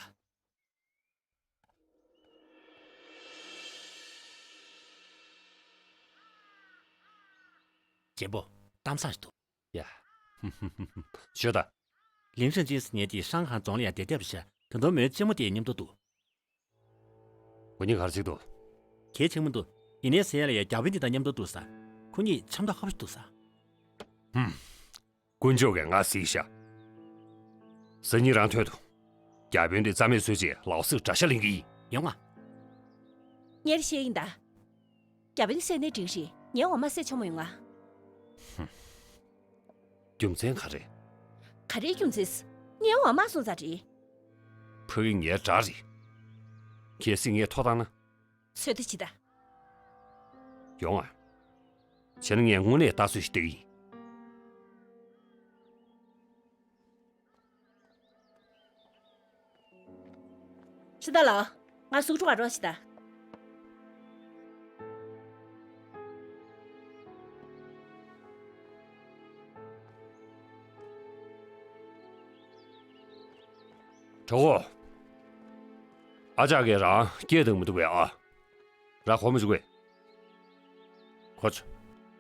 རྒན་པོ། གཏམ་བཟང་ཞིག་འདུག་ཡ། ཞུ་ད། ལིང་ཧྲན་ཅིན་ཟེར་མཁན་དེ་ཧྲང་ཧའེ་རྫོང་ལ་ཡང་བསྡད་བསྡད་པ་ཤག་ད་དུང་མོའི་གཅེན་མོ་དེ་མཉམ་དུ་འདུག་ཁོ་གཉིས་ག་རེ་བྱེད་འདུག་གལ་ཆེན་པོ་འདུག་ཡིན་ནའི་ཟེར་ཡ་ལ་ཡ་རྒྱ་དཔོན་དེ་དང་མཉམ་དུ་འདུག་ས། ཁོ་གཉིས་འཆམ་ཐག་ཧ་པོ་ཞིག་འདུག་ས། ཧུམ། དཀོན་མཆོག་གིས་ང་གཟིགས་ཤག་སང་ཉིན་རང་ཐོན་དུ། རྒྱ་དཔོན་དེ་རྩ་མེད་བཟོས་རྗེས་ལའོ་སིར་དགྲ་ཤ་ལེན་གི་ཡིན། ཡོང་ང་། ངས་བཤད་ཡིན་ད། རྒྱ་དཔོན་བསད་ནའི་འགྲིག་རེད། ངའི་འོག་མ་བསད་ཆོག་མ་ཡོང་ང་། ཧུམ། རྒྱུ་མཚན་ག་རེ། ག་རེའི་རྒྱུ་མཚན། ངའི་འོག་མ་སོང་ཙང་རེད། ཕ་གི་ངའི་དགྲ་རེད། གལ་སྲིད་ངས་ཐོ་བཏང་ན། ཚོད་ལྟ་བྱེད་ད། ཡོང་ང་། བྱས་ན་ངས་དངོས་གནས་ལྟ་ཚོད་ཞིག་བལྟ་གི་ཡིན། ཕྱི་ཟླ་ལགས། ང་གཟུགས་སྒྲོག་ག་རོགས་བྱེད་ད། གྲོགས་པོ། ཨ་ཅག་གིས་རང་སྐད་བཏང་མི་འདུག་པས་ཨ། ར་གོ་མི་འཇུག་པས། གོ་ཆོག་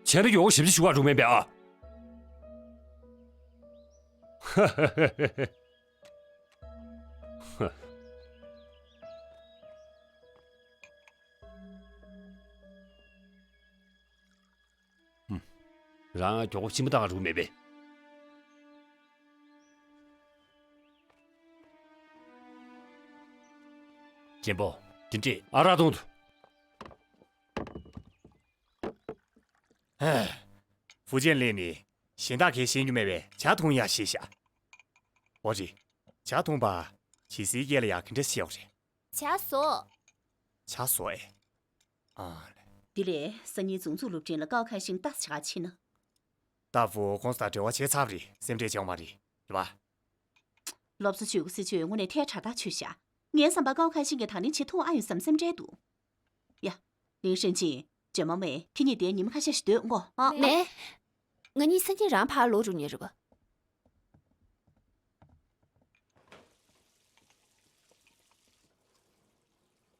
བྱས་ན་མགྱོགས་པོ་ཞིབ་ཕྱི་ཞུ་བར་འགྲོ་མེད་པས་ཨ། རང་མགྱོགས་པོ་ཕྱི་མ་བཏང་རུ་མེད་པས། རྒན་པོ། འདི་འདྲས། ཨ་རག་འཐུང་དུ། ཧ། ཧྥུ་ཅན་གླིང་ནི་གཞན་དག་གིས་ཤེས་རྒྱུ་མེད་པའི་ཇ་འཐུང་ཡག་ཤེས་ཤག་འོ་རེད། ཇ་འཐུང་བ། ཇི་སིའི་སྐད་ལ་ཡག་གི་འདྲ་ཤེས་འོ་རེད། ཇ་བཟོ། ཇ་བཟོ་ཨེ། ཨ་ལེ། དེ་ལས་སང་ཉིན་རྫོང་འཛུགས་སློབ་འབྲིང་ལ་ཀའོ་ཁ་ཤིང་ལྟ་ཆ་ཕྱིན་ན། ཏཱ་ཧྥུ་ཁོང་ཚོ་དང་འབྲེལ་བ་བྱས་ཚར་བ་རེད། སེམས་ཁྲལ་བྱེད་དགོས་མ་རེད། རེད་པ། སློབ་གསོ་བྱེད་དགོས་ཟེར་ཁྱོད་དངོས་གནས་ཐལ་དྲགས་ཐག་ཆོད་ཤག་ངའི་བསམ་པར་ཀའོ་ཁ་ཤིན་གྱིས་དང་ལེན་བྱེད་ཐུབ་ཨ་ཡོད་བསམ་སེམས་ཁྲལ་འདུག་ཡ། ལིང་ཧྲན་ཅིན། ཇོ་མོ་མེ། ཁྱེད་གཉིས་དེར་ཉི་མ་ཁ་ཤས་ཤིག་སྡོད་དགོས་ཨ། མེ། ང་གཉིས་སང་ཉིན་རང་ཕར་ལོག་འགྲོ་ཉེ་རེད་པ།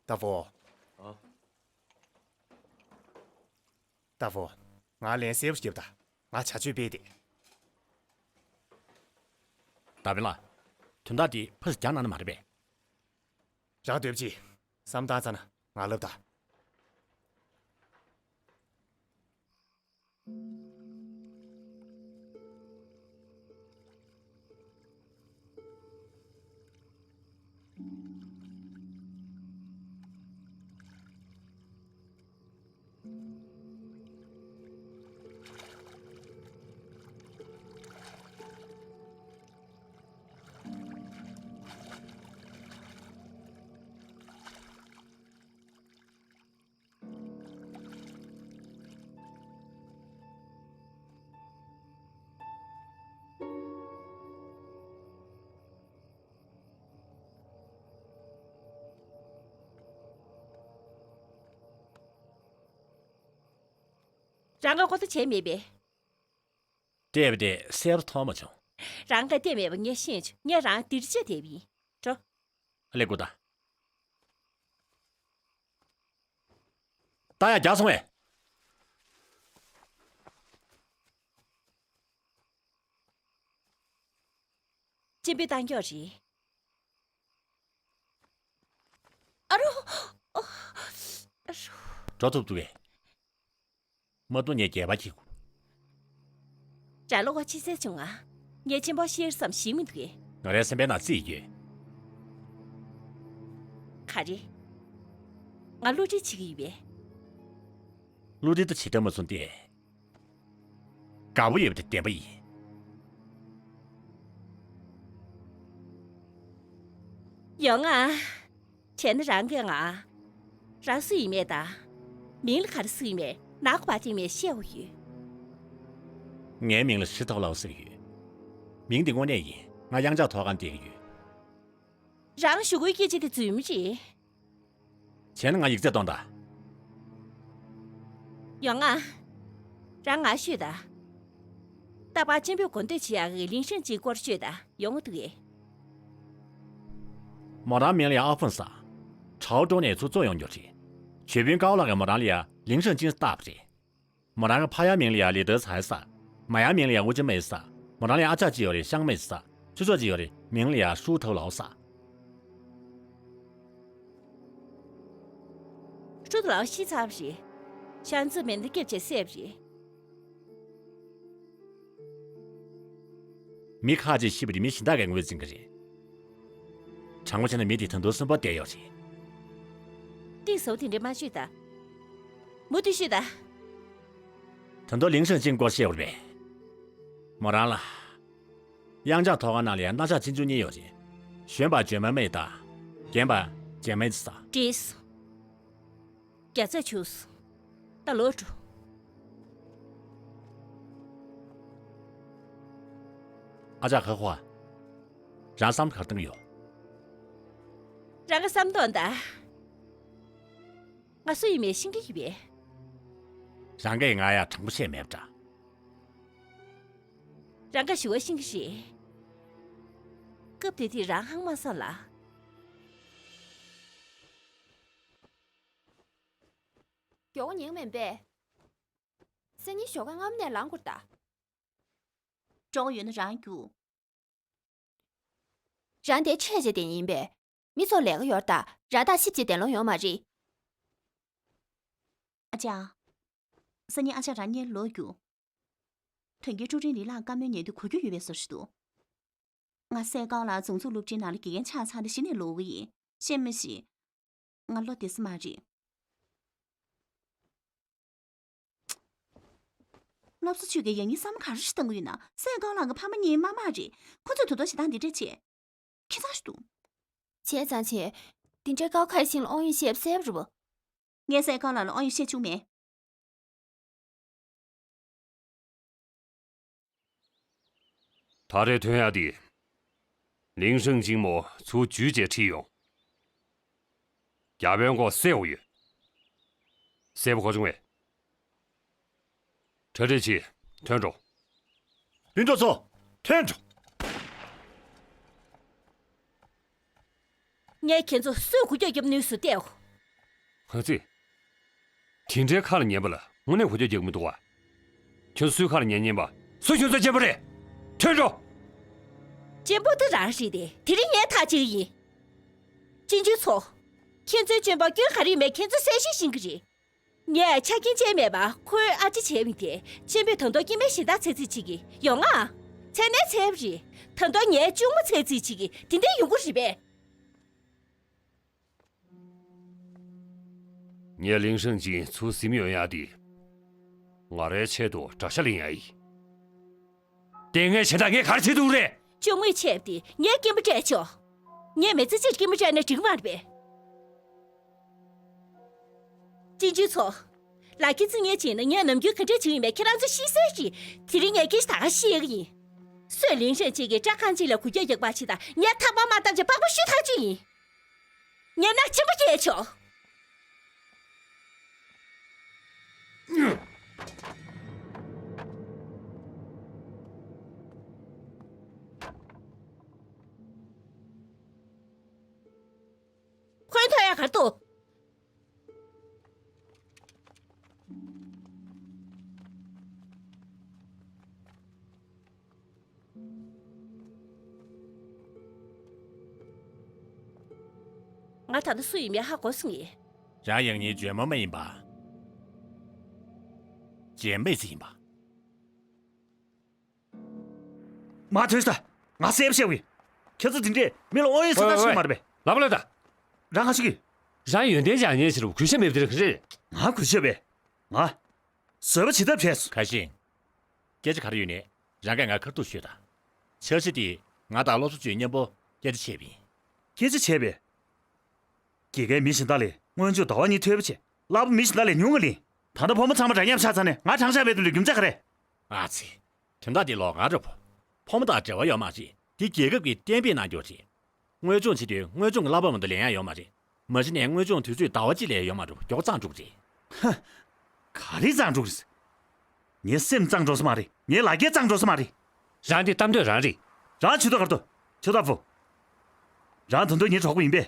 ཏཱ་ཧྥུ། ཨ། ཏཱ་ཧྥུ། ང་ལན་གསལ་པོ་བརྒྱབ་དང་། ང་བྱ་སྤྱོད་སྤེལ་ཏེ། ཏཱ་པེ་ལགས། དོན་དག་འདི་ཕར་ཚུར་རྒྱག་གནང་ན་མ་རེད་པས། རང་འདོད་པ་ཅིག་བསམ་བཏང་ཚར་ན་ང་ལབ་དང་། རང་གིས་ཁོ་ཚོ་བྱས་མེད་པས། བལྟས་པ་དེ་གསལ་པོ་མཐོང་མ་བྱུང་། རང་གིས་བལྟས་མེད་པ་ངས་ཤེས་བྱུང་། ངས་རང་འདིར་བཅད་བསྡད་པ་ཡིན། འགྲོ། ཨ་ལས་ཀུ་ད། ད་ཡ་རྒྱག་སོང་བས། གཅེན་པོས་བཏང་ཀྱོག་རེད། ཨ་རོ། ཨ་རོ། འགྲོ་ཐུབ་ཐུབ་བས། མ་གཏོགས་ངས་སྒལ་པར་འཁྱེར་དགོས། ར་ལོ་བ་ཕྱི་གསལ་བྱུང་ང་། ངས་གཅེན་པོ་ཤེར་བསམ་ཞིག་མི་འདུག་གས། ང་རའི་སེམས་པའི་ནང་རྩིས་ཡོད། ག་རེ། ང་བསླུ་བྲིད་བྱེད་ཀྱི་ཡོད་པས། བསླུ་བྲིད་ད་བྱེད་ཐབས་མ་བྱུང་སྟེ། དགའ་པོ་ཡོད་པ་དེ་བདེན་པ་ཡིན། ཡོང་ང་། བྱས་ན་རང་གིས་ང་། རང་སུ་ཡིན་མེད་དང་། མིང་ལ་ག་རེ་ཟེར་ཡིན་མེད་ནག་པ་ཅིག་མེད་བཤད་འོ་ཡོད། ངའི་མིང་ལ་ཧྲི་ཐའོ་ལའོ་ཟེར་གྱི་ཡོད། མིང་འདི་དངོས་གནས་ཡིན། ང་དབྱངས་འཆར་ཐོག་ཁང་བསྡད་ཀྱི་ཡོད། རང་ཞུ་སྒོའི་སྐད་ཆ་དེ་རྫུན་མ་རེད། བྱས་ན་ང་ཡིག་ཚད་གཏོང་དང་། ཡོང་ང་། རང་ང་ཤོད་དང་། རྟག་པར་གཅེན་པོས་གོ་འདོད་བྱེད་ཡག་གི་ལིང་ཧྲན་ཅིན་སྐོར་ཤོད་དང་ཡོང་འདུག་གས། མོ་རང་མིང་ལ་ཡ་ཨ་ཕུན་ཟེར། ཁྲའོ་ཀྲོའུ་ནས་ཚུར་བཙོན་ཡོང་རྒྱུ་རེད། ཇོ་དཔོན་ཀའོ་ལགས་ཀྱིས་མོ་རང་ལ་ཡ་ལིང་ཧྲན་ཅིན་བཏགས་པ་རེད། མོ་རང་གི་ཕ་ཡག་མིང་ལ་ཡ་ལི་ཏོའུ་ཚའེ་ཟེར། མ་ཡག་མིང་ལ་ཡ་ཝུ་ཅི་མེ་ཟེར། མོ་རང་ལ་ཡ་ཨ་ཅག་ཅིག་ཡོད་རེད། ཤང་མེ་ཟེར། ཆུ་ཚོད་ཅིག་ཡོད་རེད། མིང་ལ་ཡ་ཧྲུའུ་ཐའོ་ལའོ་ཟེར། ཧྲུའུ་ཐའོ་ལའོ་ཤི་ཚར་བ་རེད། ཤང་ཙི་མེ་འདི་སྐེ་བཅད་བསད་པ་རེད། མི་ཁ་ཅིག་ཤི་བ་དེ་མི་གཞན་དག་གིས་ངོས་འཛིན་གྱི་རེད། དྲང་པོ་བྱས་ན་མི་དེ་ད་དུང་གསོན་པོ་བསྡད་ཡོད་རེད། གཏིང་ཟབ་དེ་འདྲ་མ་ཤོད་ད། མུ་མཐུད་ཤོད་ད། ད་དུང་ལིང་ཧྲན་ཅིན་སྐོར་བཤད་པ་རེད། མོ་རང་ལ། དབྱངས་འཆར་ཐོག་ཁང་ནང་ལ་ཡང་རྣ་ཆགས་ཆེ་ཆུང་གཉིས་ཡོད་རེད། གཞོན་པ་ཇོ་མོ་མེ་དང་། རྒན་པ་ཇེ་མེ་ཟེར། བྲིས། རྒྱགས་ཚད་བྱུགས། ད་ལོག་འགྲོ། ཨ་ཅག་ཧ་ཧོ། རང་བསམ་ག་རེ་གཏོང་གི་ཡོད། རང་གི་བསམ་དོན་ད། ང་སུ་ཡིན་མེད་ཤེས་ཀྱི་ཡོད་པས། རང་གིས་ང་ཡ་དྲང་པོ་བཤད་མེད་པ་འདྲ། རང་ག་ཞུ་བ་ཤེས་ཀྱི་རེད། སྐབས་དེ་དུས་རང་ཧང་མ་སང་ལ། མགྱོགས་པོ་ཉན་མེད་པས། སང་ཉིན་ཞོགས་ཀ་སྔ་མོ་ནས་ལངས་དགོས་ད། སྤྲོ་བོ་ཡོད་ན་རང་རྒྱུགས། རང་དེ་ཆེ་ཆེ་དེ་ཡིན་པས། མི་ཚོ་ལས་ཀ་ཡོད་ད་ར་ད་ཤིབ་ཅིག་དེ་ལོང་ཡོང་མ་རེད། ཨ་ཅག་སང་ཉིན་ཨ་ཅག་རང་གཉིས་ལོག་རྒྱུགས། དོན་རྐྱེན་ཀྲུའུ་རིན་ལི་ལགས་བཀའ་མོལ་ཉན་དུས་གོ་རྒྱུ་ཡོད་པའི་བཟོ་ཞིག་འདུག་ང་སའི་ཀའོ་ལགས་རྫོང་འཛུགས་སློབ་འབྲིང་ནང་ལ་དགེ་རྒན་ཆགས་ཚར་ནས་གཞི་ནས་ལོག་གི་ཡིན། ཤེས་མ་ཤེས། ང་བློ་བདེ་ས་མ་རེད། སློབ་གསོ་ཅུས་ཀྱིས་ཡང་སྙིང་བསམ་བློ་ག་རེ་ཞིག་བཏང་གི་ཡོད་ན། སའི་ཀའོ་ལགས་ཀྱི་ཕ་མ་གཉིས་དམའ་དམའ་རེད། ཁོ་ཚོས་ད་དུང་བྱེད་སྟངས་འདི་འདྲ་བྱས། ཁྱད་མཚར་ཞིག་འདུག་བྱས་ཙང་བྱས། འདི་འདྲའི་ཀའོ་ཁའི་ཤིང་ལ་དབང་ཡོད་བཤད་པ་གསལ་པོ་རེད་པ། ངས་སའི་ཀའོ་ལགས་ལ་དབང་ཡོད་བཤད་བཅུག་མེད། ཕ་རེ་ཐོན་ཡག་དེ། ལིང་ཧྲེང་ཅིང་མོ་ཚུར་འཇུས་བྱས་ཁྲིད་ཡོང་། རྒྱ་བོད་མགོ་གསལ་བོ་ཡོད། གསལ་པོ་གོ་བྱུང་བས། གྲ་སྒྲིག་བྱེད། ཐོན་འགྲོ། ལྷུན་གྲུབ་ཚོ། ཐོན་འགྲོ། ངས་ཁྱེད་ཚོ་སུས་འགུལ་སྐྱོད་རྒྱབ་ནུས་སུ་བལྟས། ཧ་ཙི། དེ་འདྲའི་ཁ་ལ་ཉན་པ་ལ་དངོས་གནས་འགུལ་སྐྱོད་རྒྱག་གི་མི་འདུག་བ། ཁྱོད་སུའི་ཁ་ལ་ཉན་ཉན་པ། སུ་ཁྱོད་ཚོ་གཅེན་པོ་རེད། ཐོན་འགྲོ། གཅེན་པོ་དེ་རང་རེད་དེ། དེ་རིང་ངས་ཐག་བཅད་ཀྱི་ཡིན། ཅིན་ཅུན་ཚོ། ཁྱེད་ཚོའི་སྐྱོན་པ་སྐྱོན་ག་རེ་ཡིན་མེད་ཁྱེད་ཚོ་གསལ་བཤད་ཤེས་ཀྱི་རེད། ངས་ཆ་རྐྱེན་བཅས་མེད་པ་ཁོའི་ཨ་ཅེ་བྱས་པ་ཡིན་ཏེ། གཅེན་པོས་ད་དུང་སྐྱེ་དམན་གཞན་དག་འཚོལ་རྩིས་བྱེད་ཀྱི་ཡོང་ང་། འཚོལ་ནའི་འཚོལ་བ་རེད། ད་དུང་ངའི་གཅུང་མོ་འཚོལ་རྩིས་བྱེད་ཀྱི་དེ་འདྲའི་ཡོང་གི་རེད་པས། ངས་ལིང་ཧྲེང་ཅིན་ཚུར་ཟིན་ཡོང་ཡག་དེ། ང་རའི་ཆེད་དུ་དགྲ་ཤ་ལེན་ཡག་ཡིན། དེ་ངས་གཞན་དག་ངས་ག་རེ་བྱེད་ཐུབ་རེད། གཅུང་མོས་བྱས་པ་དེ་ངས་སྐྱེན་པ་སྤྲད་ཆོག་ངས་མི་ཚེ་གཅིག་སྐྱེན་པ་སྤྲད་ན་འགྲིག་མ་རེད་པས། ཅིན་ཅུན་ཚོ། ལག་ཁྱེར་རྩིས་ཉེས་བྱས་ན་ངས་ནམ་རྒྱུན་ག་འདྲས་བྱེད་ཀྱི་ཡིན་མེད་ཁྱེད་རང་ཚོ་ཤེས་གསལ་གྱིས། དེ་རིང་ངས་སྐད་ཆ་ད་ག་བཤད་ཀྱི་ཡིན། སུས་ལིང་ཧྲེང་ཅིན་གྱི་སྐྲག་ཁང་གཅིག་ལ་འགུལ་སྐྱོད་རྒྱག་པ་ཞིག་དང་ངས་ཐག་པ་མ་བཏབ་བྱས་པགས་པ་བཤུས་ཐག་གཅོད་ཡིན། ངས་མནར་ཆེན་པོ་སྐྱེལ་ཆོག་ཁོའི་ཐོག་ཡ་གར་དུ། ང་ད་ལྟ་སུ་ཡིན་མིན་ཧ་གོ་སོང་ངས། རང་ཡང་ཉིན་ཇོན་མོ་མ་ཡིན་པ། ཇན་པེ་ཙི་ཡིན་པ། མ་ཐོས་ས། ང་གསལ་པོ་བཤད་གི། ཁྱེད་ཚོ་དེ་འདྲས་མི་ལ་དབང་ཡོད་ས་ད་ཆོད་མ་རེད་པས། ལབ་ལ་ད། རང་ག་ཆོད་གི། རང་ཡོན་ཏན་སྦྱང་ཉེན་ཕྱིར་གུས་ཞབས་མེད་པ་དེ་རེད་ག་རེད། ང་གུས་ཞབས་པས། ང་། བཟོད་པ་བྱེད་ཐབས་བྲལ་སོང་། ཁ་ཤིང་། སྐད་ཆ་ག་རེ་ཡོད་ནས་རང་གིས་ང་ཁ་ཐུག་ཤོད་དང་། འཆར་གཞི་དེ་ང་དང་སློབ་གསོ་ཅུས་མཉམ་པོ་སྐད་ཆ་བྱས་པ་ཡིན། སྐད་ཆ་བྱས་པས། དགེ་རྒན་མི་གཞན་དག་ལས་སྔོན་འཇུག་ཟླ་བ་གཉིས་མཐོ་པོ་བྱས། བསླབ་པ་མི་གཞན་དག་ལས་ཉུང་ངུ་ལེན། ད་ལྟ་ཕོ་མོ་ཚང་མ་འདྲ་མཉམ་ཆགས་ཚར་ནས་ང་དྲང་བཞག་མེད་དུ་ལུས་རྒྱུ་མཚན་ག་རེ། ཨ་ཙི། དོན་དག་འདི་ལོག་ང་རེད་བོ། ཕོ་མོ་དང་འབྲེལ་བ་ཡོད་མ་རེད། འདི་རྒྱལ་ཁབ་ཀྱིས་གཏན་འབེབས་གནང་རྒྱུ་རེད། དངོས་སྦྱོང་བྱེད་དུས་དངོས་སྦྱོང་གི་བསླབ་པ་མ་གཏོགས་ལེན་ཡག་ཡོད་མ་རེད། མ་གཞི་ནས་དངོས་སྦྱོང་དུས་ཚོད་ཟླ་བ་གཅིག་ལས་ཡོད་མ་རེད། མགྱོགས་པོ་གཙང་འགྲོ་གི་རེད། ཧ། ག་རེ་གཙང་འགྲོ་གི་རེད། ངའི་སེམས་གཙང་འགྲོ་ས་མ་རེད། ངའི་ལ་རྒྱ་གཙང་འགྲོ་ས་མ་རེད། རང་འདི་གཏམ་འདོད་རང་རེད། རང་ཆུ་ཏོ་གར་ཏོ། ཆུ་ཏོ་ཕུ། རང་ད་དུང་ངའི་གྲོགས་པོ་ཡིན་པས།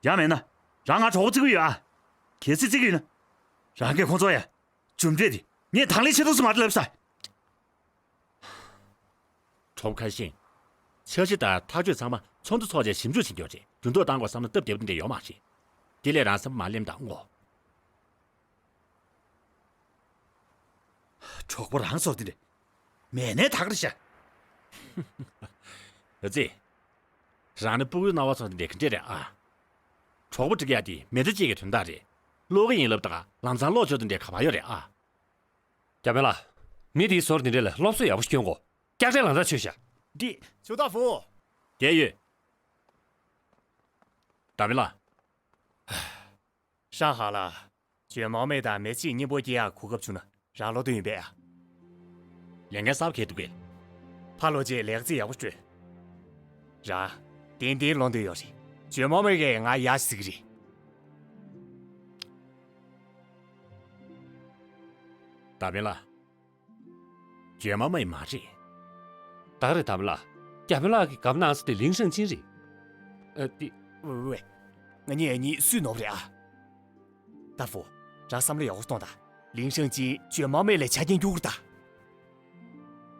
ཡང་མེད་ན། རང་ང་གྲོགས་པོ་བརྩི་གི་ཡོད་ཨ། གལ་སྲིད་བརྩི་གི་ཡོད་ན། རང་གིས་ཁོང་ཚོ་ཡ། རྒྱུ་འབྲས་དེ་ངས་དང་ལེན་བྱེད་ཐུབ་ས་མ་རེད་ལབ་ས། གྲོགས་པོ་ཁ་ཤས། འཆར་གཞི་དང་ཐག་གཅོད་ཚང་མ་ཚོགས་འདུ་ཚོགས་རྗེས་ཞིབ་འཇུག་བྱེད་རྒྱུ་རེད། འགྱུར་ལྡོག་བཏང་དགོས་བསམ་ན་སྟབས་བདེ་པོ་འདི་འདྲ་ཡོད་མ་རེད། དེ་ལས་རང་བསམ་པ་མ་གླེམ་དང་ངོ་། གྲོགས་པོ་རང་ཚོ་འདི་འདྲ། མེད་ནའི་ད་ག་རེད་ཤག་ཨ་ཙི། རང་ནི་སྤུ་གུའི་རྣ་བ་ཚོ་འདི་འདྲ་གི་འདྲ་རེད་ཨ། གྲོགས་པོ་འགྲིག་ཡ་དེ་མི་ཚེ་གཅིག་གི་དོན་དག་རེད། ཀློག་གི་ཡིན་ལབ་དང་ལམ་སང་ཀློག་ཆོག་དེ་འདྲ་ག་པར་ཡོད་རེད་ཨ། རྒྱ་སྨན་ལགས། མི་དེའི་ཟུར་དེ་འདྲ་ལ་སློབ་གསོ་ཡག་པོ་ཞིག་སྐྱོན་དགོས། སྐྱག་རྫས་ལ་འདྲ་ཆོད་ཤག་འདི། ཆུ་ཏ་ཧྥུ། རྒྱལ་ཡོད། རྒྱ་སྨན་ལགས། ཧྲང་ཧ་ལགས། ཇོན་མའོ་མེ་དང་མེ་གཅིག་གཉིས་པོ་སྐྱེ་ཡག་གོ་སྐབས་བྱུང་ན་རང་ལོག་འདོད་ཡིན་པས་ཨ། ལས་འགན་གསར་པ་འཁྱེར་འདུག་གས། ཕ་ལོ་ཅེས་ལེགས་རྩིས་ཡག་པོ་སྤྲོད། རང་། ཏན་ཏན་ལོག་འདོད་ཡོད་རེད། ཇོན་མའོ་མེ་གིས་ང་ཡག་ཤོས་ཟེར་གི་རེད། རྒྱ་སྨན་ལགས། ཇོན་མའོ་མེ་མ་རེད། ད་རེད་རྒྱ་སྨན་ལགས། རྒྱ་སྨན་ལགས་ཀྱིས་དགའ་པོ་གནང་ས་དེ་ལིང་ཧྲེང་ཅིན་རེད། ཨ་ཏི། ཝེ་ཝེ། ང་གཉིས་གཉིས་སུས་ནོར་བ་རེད་ཨ། ཏ་ཧྥུ། རང་བསམ་བློ་ཡག་པོ་གཏོང་དང་། ལིང་ཧྲེང་ཅིན་ཇོན་མའོ་མེ་ལས་ཆ་རྐྱེན་སྐྱོ་གི་རེད་ད།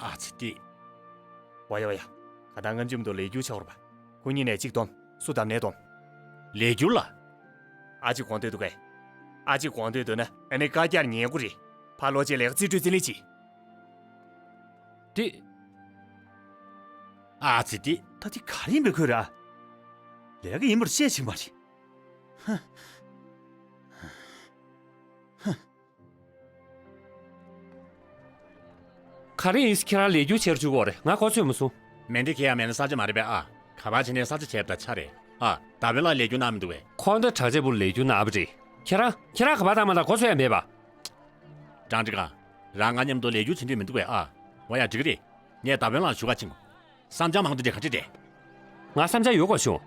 ཨ་ཙི་ཏི། ཝ་ཡ་ཝ་ཡ། ག་ད་ང་འཇུམ་དུ་ལས་འགྱུར་ཆགས་ར་བ། ཁོ་གཉིས་ནས་གཅིག་སྡོམ། སུ་བདམས་ནས་སྡོམ། ལས་འགྱུར་ལ། ཨ་ཅེ་དགོངས་འདོད་འདུག་གས། ཨ་ཅེ་དགོངས་འདོད་འདུག་ན་ཨ་ནི་བཀའ་རྒྱར་ཉན་དགོས་རེད། ཕ་ལོ་ཅེ་ལེགས་རྩིས་སྤྲོད་རྩིས་ལེན་གྱིས། ཏི། ཨ་ཙི་ཏི། ད་འདི་ག་རེ་ཡིན་པའི་ཁོས་ར། ལས་ཀ་ཡིན་པར་བཤད་ཕྱིན་པ་རེད། ཧ། ཧ། ག་རེ་ཡིན་ཟེར། ཁྱེད་རང་ལས་འགྱུར་བྱེད་རུ་བཅུག་གོ་རེད། ང་གོ་ཚོད་མ་སོང་། མེ་འདི་ཁྱེད་ཡང་མེད་ན་ས་ཆ་མ་རེད་པས་ཨ། ག་པར་བྱས་ནས་ས་ཆ་བྱས་པ་ད་ཆ་རེད་ཨ། ད་བེ་ལ་ལས་འགྱུར་གནང་མི་འདུག་པས། ཁོང་ད་དྲག་ཆས་པོ་ལས་འགྱུར་གནང་བ་རེད། ཁྱེད་རང་ཁྱེད་རང་ག་པར་བཏང་མ་བཏང་གོ་ཚོད་ཡང་མེད་པ། ཀྲང་ཀྲི་ཀང་། རང་ང་མཉམ་དུ་ལས་འགྱུར་བྱེད་འདོད་མི་འདུག་པས་ཨ། འོ་ཡ་འགྲིག་གི་རེད། ངས་ད་བེ་ལ་ཞུ་ག་ཕྱིན་གོ། བསམ་འཆར་མང་དུ་འདྲེ་ག་འདྲ་འདྲེ། ང་བསམ་འཆར་ཡོད་དགོས་བྱུང་།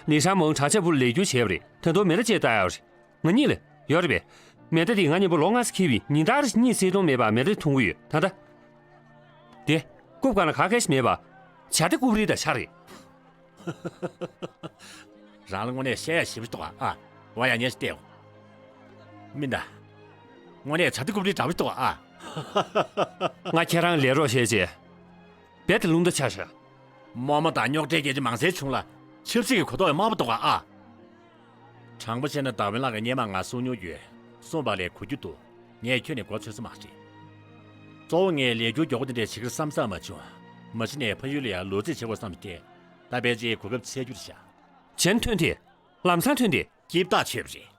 ལི་ཧྲན་མོང་དྲག་ཆས་པུར་ལས་སྒྱུར་བྱས་པ་རེད། ད་དུང་མེ་མདའ་གཅིག་བཏགས་ཡོད་རེད། ང་གཉིས་ལ་ཡོད་རེད་པས། མེ་མདའ་དེ་ང་མཉམ་པོ་ལོ་ལྔ་ཙམ་འཁྱེར་བའི་ཉིན་ལྟར་གཉིད་སད་གཏོང་མེད་པར་མེ་མདའ་འཐུང་གི་ཡོད། ད་ལྟ་དེ་རྐུབ་སྒང་ལ་ག་གེ་ཞིག་མེད་པ། བྱ་དེ་རྐུབ་རིལ་དང་ཆ་རེད། རང་ལ་དངོས་གནས་བཤད་ཡ་ཞིབ་པོ་འདུག་ཨ། ཨ། ཝ་ཡ་ཉེ་ཞིག་བལྟས། མི་འདྲ། དངོས་གནས་བྱ་དེ་རྐུབ་རིལ་འདྲ་པོ་འདུག་ཨ། ང་ཁྱེད་རང་ལས་རོགས་བྱས་རྗེས། རྦད་དེ་རླུང་རྟ་ཆག་ཤག་རྨོ་མོ་དང་རྙོག་དྲའི་སྐད་ཆ་མང་སེ་བྱུང་ལ། ཆབ་སྲིད་ཀྱི་གོ་རྟོགས་ཡང་དམའ་པོ་འདུག་ག་ཨ། དྲང་པོ་བཤད་ན་ཟླ་བའི་ལགས་ཀྱིས་སྔོན་མ་ང་གསུང་མྱོང་ཡོད། གསུངས་པ་ལས་གོ་རྒྱུ་འདུག་ངས་ཁྱོན་ནས་མགོ་ཚོས་ས་མ་རེད། གཙོ་བོ་ངས་ལས་འགུལ་མགྱོགས་པོ་དེ་འདྲས་བྱེད་ཀྱི་རེད་བསམ་བསམ་མ་བྱུང་། མ་གཞི་ནས་ཕ་ཡུལ་ལ་ཡང་ལོ་རྩིས་བྱེད་དགོས་བསམ་སྟེ། ད་ཕལ་ཆེར་གོ་སྐབས་ཚད་རྒྱུ་རེད་ཤག་བྱས་ན་ཐོན་ཐེངས། ལམ་སང་ཐོན་ཏེ། སྐྱིད་ཐག་ཆོད་པ་རེད།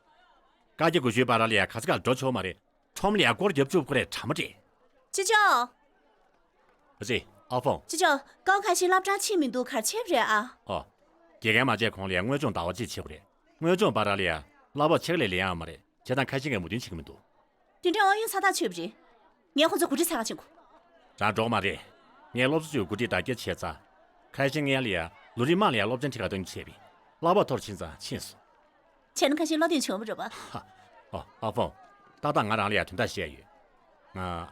བཀའ་རྒྱ་གོ་ཞུའི་བར་ལ་ཡང་ག་ས་གར་འགྲོ་ཆོག་མ་རེད། ཁྲོམ་ལ་ཡང་སྐོར་རྒྱབ་བཅུག་དགོས་རེད། དྲང་མོ་རེད། ཅི་ཅོ། ཨ་ཙི། ཨ་ཕོང་། ཅི་ཅོ། ཀའོ་ཁ་ཤས་སློབ་གྲྭར་ཕྱིན་མི་འདུག་ག་རེ་བྱས་པ་རེད་ཨ། ཨོ། དགེ་རྒན་མ་བྱས་གོང་ལ་ཡང་དངོས་སྦྱོང་ཟླ་བ་གཅིག་བྱེད་དགོས་རེད། དངོས་སྦྱོང་བར་ལ་ཡང་གླ་ཕོགས་ཕྱེད་ཀ་ལས་ལེན་ཡག་མ་རེད། བྱས་ཙང་ཁ་ཤས་ཀྱིས་མོས་མཐུན་བྱེད་ཀྱི་མི་འདུག་དེ་འདྲའི་ཨོ་ཡོན་ས་ཐག་ཆོད་པ་རེད། ངས་ཁོ་ཚོ་འགོ་ཁྲིད་ས་ག་ཕྱིན་དགོས། རང་འགྲོ་གི་མ་རེད། ངས་སློབ་གསོ་ཅུས་འགོ་ཁྲིད་དང་སྐད་ཆ་བྱས་ཚར། ཁ་ཤས་ངའི་ཡ་ལ་ཡ་ལོ་རིམ་མང་ལ་ཡ་སློབ་ཚན་ཁྲིད་ག་གཏོང་རྒྱུ་བྱས་པས། གླ་ཕོགས་མཐོ་རུ་ཕྱིན་ཙང་ཕྱིན་སོང་། བྱས་ན་ཁ་ཤས་བློ་གཏད་བྱུང་བ་རེད་པ། ཧ། ཨོ། ཨ་ཕོ། ཏག་ཏག་ང་རང་ལ་ཡ་དོན་དག་བཤད་ཡོད། ང་།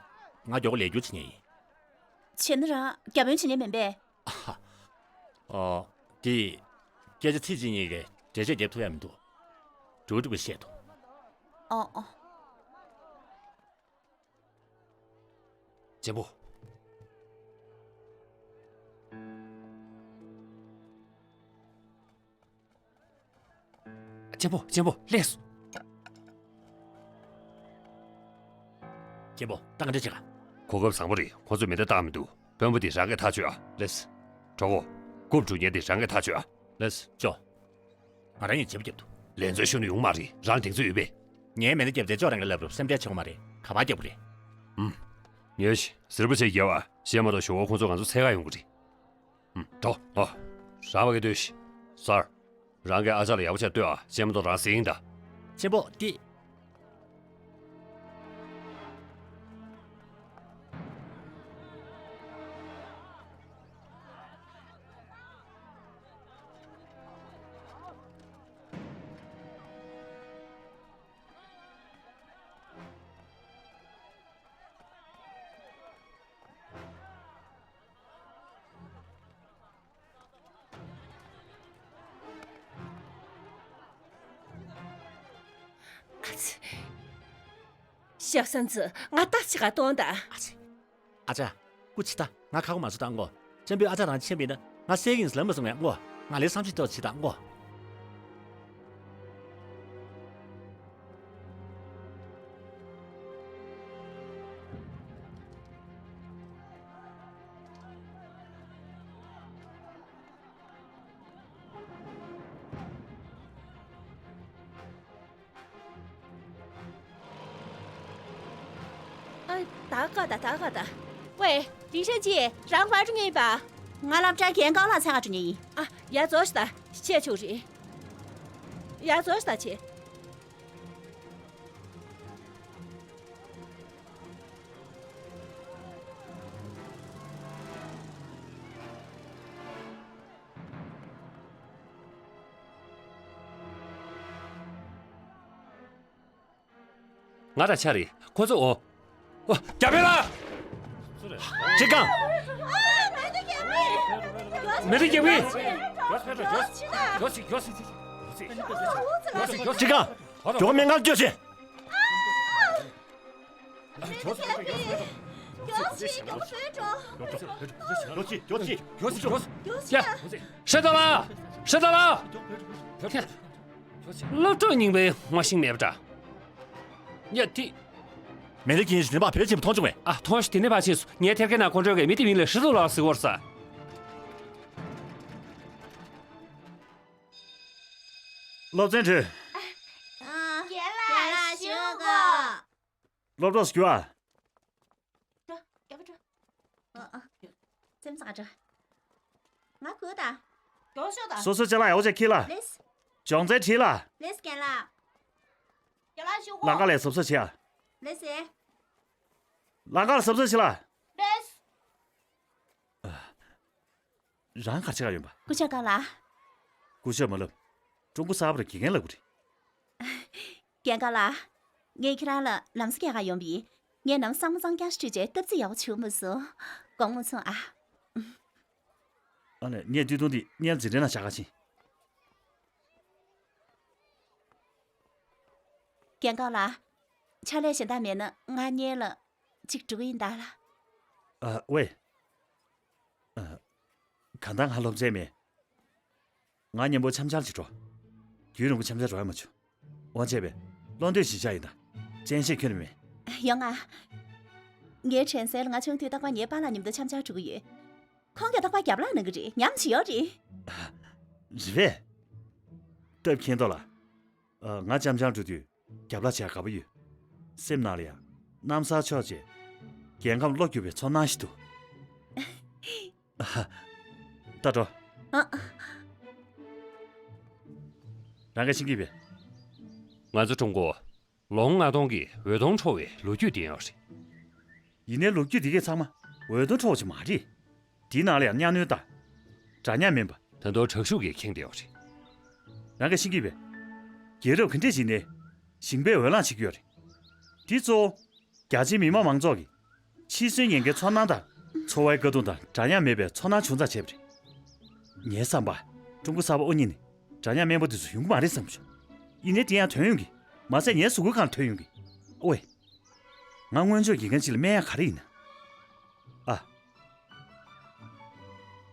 ང་མགྱོགས་པོ་ལས་སྒྱུར་བྱེད་མཁན་ཡིན། བྱས་ན་རང་བརྒྱ་དཔོན་བྱེད་མཁན་མིན་པས། ཨ་ཧ། ཨོ། དེ། སྐད་ཆ་ཚིག་གཅིག་གཉིས་ཀྱིས་འགྲེལ་བཤད་རྒྱབ་ཐུབ་ཡ་མི་འདུག་འགྲིག་འགྲིག་པ་བཤད་ཐུབ། ཨོ་ཨོ། གཅེན་པོ། གཅེན་པོ། གཅེན་པོ། ལགས་སོ། གཅེན་པོ། ད་ག་འདྲ་བྱེད་ག་གོ་སྐབས་བཟང་པོ་རེད། ཁོ་ཚོས་མེ་མདའ་བཏང་མི་འདུག་དཔོན་པོ་འདི་རང་གིས་ཐག་གཅོད་ཨ། ལགས་སོ། གྲོགས་པོ། རྐུབ་སྒྲུག་མཁན་འདི་རང་གིས་ཐག་གཅོད་ཨ། ལགས་སོ། ཅོ། ང་རང་ཡང་བྱེད་པོ་རྒྱབ་འདུག་ལས་རྩོལ་ཤུགས་ནི་ཡོང་མ་རེད། རང་གདེང་ཚོད་ཡོད་པས། ངའི་མེ་མདའ་རྒྱབ་རྗེས་ཅོ་རང་གིས་ལབ་རུང་སེམས་ཁྲལ་བྱེད་དགོས་མ་རེད། ག་པར་རྒྱག་དགོས་རེད། ཨུམ། ཉོས་ཤིག་གཟིར་པོ་ཆེ་རྒྱབ་ཨ། གཞན་མ་གཏོགས་ཞོགས་པ་ཁོང་ཚོ་ང་ཚོ་འཚོལ་ག་ཡོང་གི་རེད། ཨུམ། འགྲོ། ཨོ། རང་ཕ་གི་ལྟོས་ཤིག་སར། རང་གིས་ཨ་ཅག་ལ་ཡག་པོ་བྱས་ལྟོས་ཨ། གཞན་མ་གཏོགས་རང་ཟིན་ཡིན་ད། གཅེན་པོ་འདི། ཨ་ཙི། ཞག་བཟང་ཚོ། ང་ཏག་ཅིག་ག་གཏོང་དང་། ཨ་ཙི། ཨ་ཅག་སྐུ་མཁྱེན་ད། ང་ཁ་སྒོ་མ་བཟོ་དང་ངོ་། གཅེན་པོས་ཨ་ཅག་རང་མཁྱེན་པ་ཡིན་ན་ང་བསད་ཀྱི་ཡིན་ཟེར་ལབ་མ་སོང་ངས་ངོ་། ང་ལས་བསམ་ཤེས་ཏོག་བྱེད་དང་ངོ་། ཨ། ད་ག་ད་ད་ག་ད། ཝེ། ལི་ཧྲན་ཅི། རང་ག་པར་འགྲོ་མཁན་ཡིན་པ། ང་སློབ་གྲྭའི་རྒན་ཀའོ་ལགས་འཚོལ་ག་འགྲོ་མཁན་ཡིན། ཨ། ཡར་འཛུལ་ཤོག་དང་། ཆེ་ཆུང་རེད། ཡར་འཛུལ་ཤོག་དང་། ཆེ། ང་དང་ཆ་རེད། ཁོ་ཚོ་འོ། འོ། རྒྱ་དཔོན་ལགས། ཅི་གང་། མེ་མདའ་རྒྱག་པས། ཅི་གང་། མགྱོགས་མེ་མདའ་སྐྱོར་བྱེད། ཧྲི་ཏོ་ལགས། ཧྲི་ཏོ་ལགས། སློབ་གྲོགས་རྙིང་པའི་ངོ་ཤེས་མེད་པ་འདྲ། ཡ་དེ། མེ་མདའ་གྱིས་ནི་ཕ་ཕལ་ཆེན་པོ་མཐོང་བྱུང་བས། ཨ། མཐོང་ཤག་དེ་ནས་ཕར་ཕྱིན་སོང་། ངའི་ཐེར་ཀའི་ནང་ཁོང་ཁྲོ་གིས་མི་དེའི་མིང་ལ་ཧྲི་ཏོ་ལགས་ཟེར་གོ་རེད་ས། སློབ་ཚན་གྲོལ། རྒན་ལགས་བཞུགས་གོ། སློབ་གྲོགས་རྒྱུགས་ཨ། འགྲོ། རྒྱག་པ་འགྲོ། ཨ་ཨ། སེམས་ཙག་འགྲོ། ང་གུ་དང་། མགྱོགས་ཤོག་དང་། སོ་སོའི་ཅ་ལག་ཡག་པོ་བྱས་འཁྱེར་ལ། ལེས། སྦྱོང་ཚན་བྲིས་ལ། ལེས་རྒན་ལགས། རྒན་ལགས་བཞུགས་གོ། ལམ་ཁ་ལ་གཟབ་གཟབ་བྱེད་ཨ། ལེས་ཨེ། ལམ་ཁ་ལ་གཟབ་གཟབ་བྱེད་ལ། ལེས། རང་ག་རེ་བྱེད་ག་ཡོང་པ། སྐུ་ཞབས་སྒང་ལགས། སྐུ་ཞབས་མ་ལབ། ཀྲུང་གོ་གསར་པ་ར་དགེ་རྒན་ལབ་དགོས་རེད། རྒན་སྒང་ལགས། ངས་ཁྱེད་རང་ལ་ལམ་སང་སྐྱེལ་ག་ཡོང་པ་ཡིན། ངས་ནམ་སང་མ་གཙང་རྐྱང་ཞིག་བྲིས་བྱས་སྟབས་རྩེ་ཡག་པོ་བྱུང་མ་སོང་། དགོངས་མ་ཚོམས་ཨ། ཨ་ནི་ངས་སྟོད་ཐུང་འདི་སྔོན་ལ་འཛིན་གྲྭའི་ནང་བཞག་ག་ཕྱིན། རྒན་སྒང་ལགས། ཕྱག་ལས་གཞན་དག་མེད་ན་ང་སྔོན་ལ་གཅིག་འགྲོ་གི་ཡིན་ད་ལགས། ཨ། ཝེ། ཨ། གང་ལྟར་ང་སློབ་ཚན་མེད། ང་མཉམ་པོ་འཆམ་འཆམ་ཅིག་འགྲོ། རྒྱུན་རིང་པོ་འཆམ་འཆམ་འགྲོ་ཡ་མ་བྱུང་། དབང་ཆེ་བས། བློ་འདོད་གཞིར་བཞག་ཡིན་ད། སྤྱན་ཤེད་ཁྱོན་ནས་མེད། ཡོང་ང་། ངའི་དྲན་གསལ་ལ་ང་ཆུང་དུས་རྟག་པར་ངའི་པཱ་ལགས་མཉམ་དུ་འཆམ་འཆམ་འགྲོ་གི་ཡོད། ཁོང་གིས་རྟག་པར་རྒྱབ་ལངས་གནང་གི་རེད། ཉམས་ཆེ་ཡོད་རེད། རེད་པས། སྟབས་མཁྱེན་ཏོ་ལགས། ཨ། ང་འཆམ་འཆམ་འགྲོ་དུས་རྒྱབ་ལངས་བྱས་དགའ་པོ་ཡོད། སེམས་ནང་ལ་ཡང་རྣམ་གསར་ཕྱོགས་བཅས་རྒྱལ་ཁམས་བློ་འགྱུར་བའི་ཚོར་སྣང་ཞིག་འདུག། ཨ། ད་འགྲོ། ཨ། རང་ག་ཤེས་ཀྱི་པས། ང་ཚོ་ཀྲུང་གོ་ལོ་ངོ་ལྔ་སྟོང་གི་འོད་སྟོང་འཕྲོ་བའི་ལོ་རྒྱུས་ལྡན་ཡོད་རེད། ཡིན་ནའི་ལོ་རྒྱུས་འདི་གས་ཚང་མ་འོད་སྟོང་འཕྲོ་བ་ཅིག་མ་རེད། འདིའི་ནང་ལ་ཡང་གཉའ་གནོན་དང་། འདྲ་མཉམ་མིན་པ། ད་དུང་དྲག་ཤུགས་ཀྱིས་ཁེངས་བསྡད་ཡོད་རེད། རང་ག་ཤེས་ཀྱི་པས། རྒྱལ་རབས་ག་འདྲས་ཅིག་ནས་ཞིང་པས་འོས་ལངས་བྱེད་ཀྱི་ཡོད་རེད། འདི་གཙོ་བོ། རྒྱ་ཆེའི་མི་དམངས་མང་ཚོགས་ཀྱིས་འཆི་གསོན་ཉེན་ཁའི་ཚོར་སྣང་དང་། འཚོ་བའི་དཀའ་སྡུག་དང་འདྲ་མཉམ་མེད་པའི་ཚོར་སྣང་བྱུང་ཙང་བྱས་པ་རེད། ངའི་བསམ་པར། ཀྲུང་གོ་གསར་པ་དབུ་བརྙེས་ནས་འདྲ་མཉམ་དམན་པ་འདི་ཚོ་ཡོང་གི་མ་རེད་བསམ་བྱུང་། ཡིན་ནའི་དེ་ཡང་ཐོན་ཡོང་གི། མ་ཟད་ངའི་གཟུགས་པོའི་སྒང་ཐོན་ཡོང་གི། ཨོའེ། ང་སྔོན་ཆད་དགེ་རྒན་ཅིག་ལ་སྨན་ཡག་ག་རེ་ཡིན་ན། ཨ།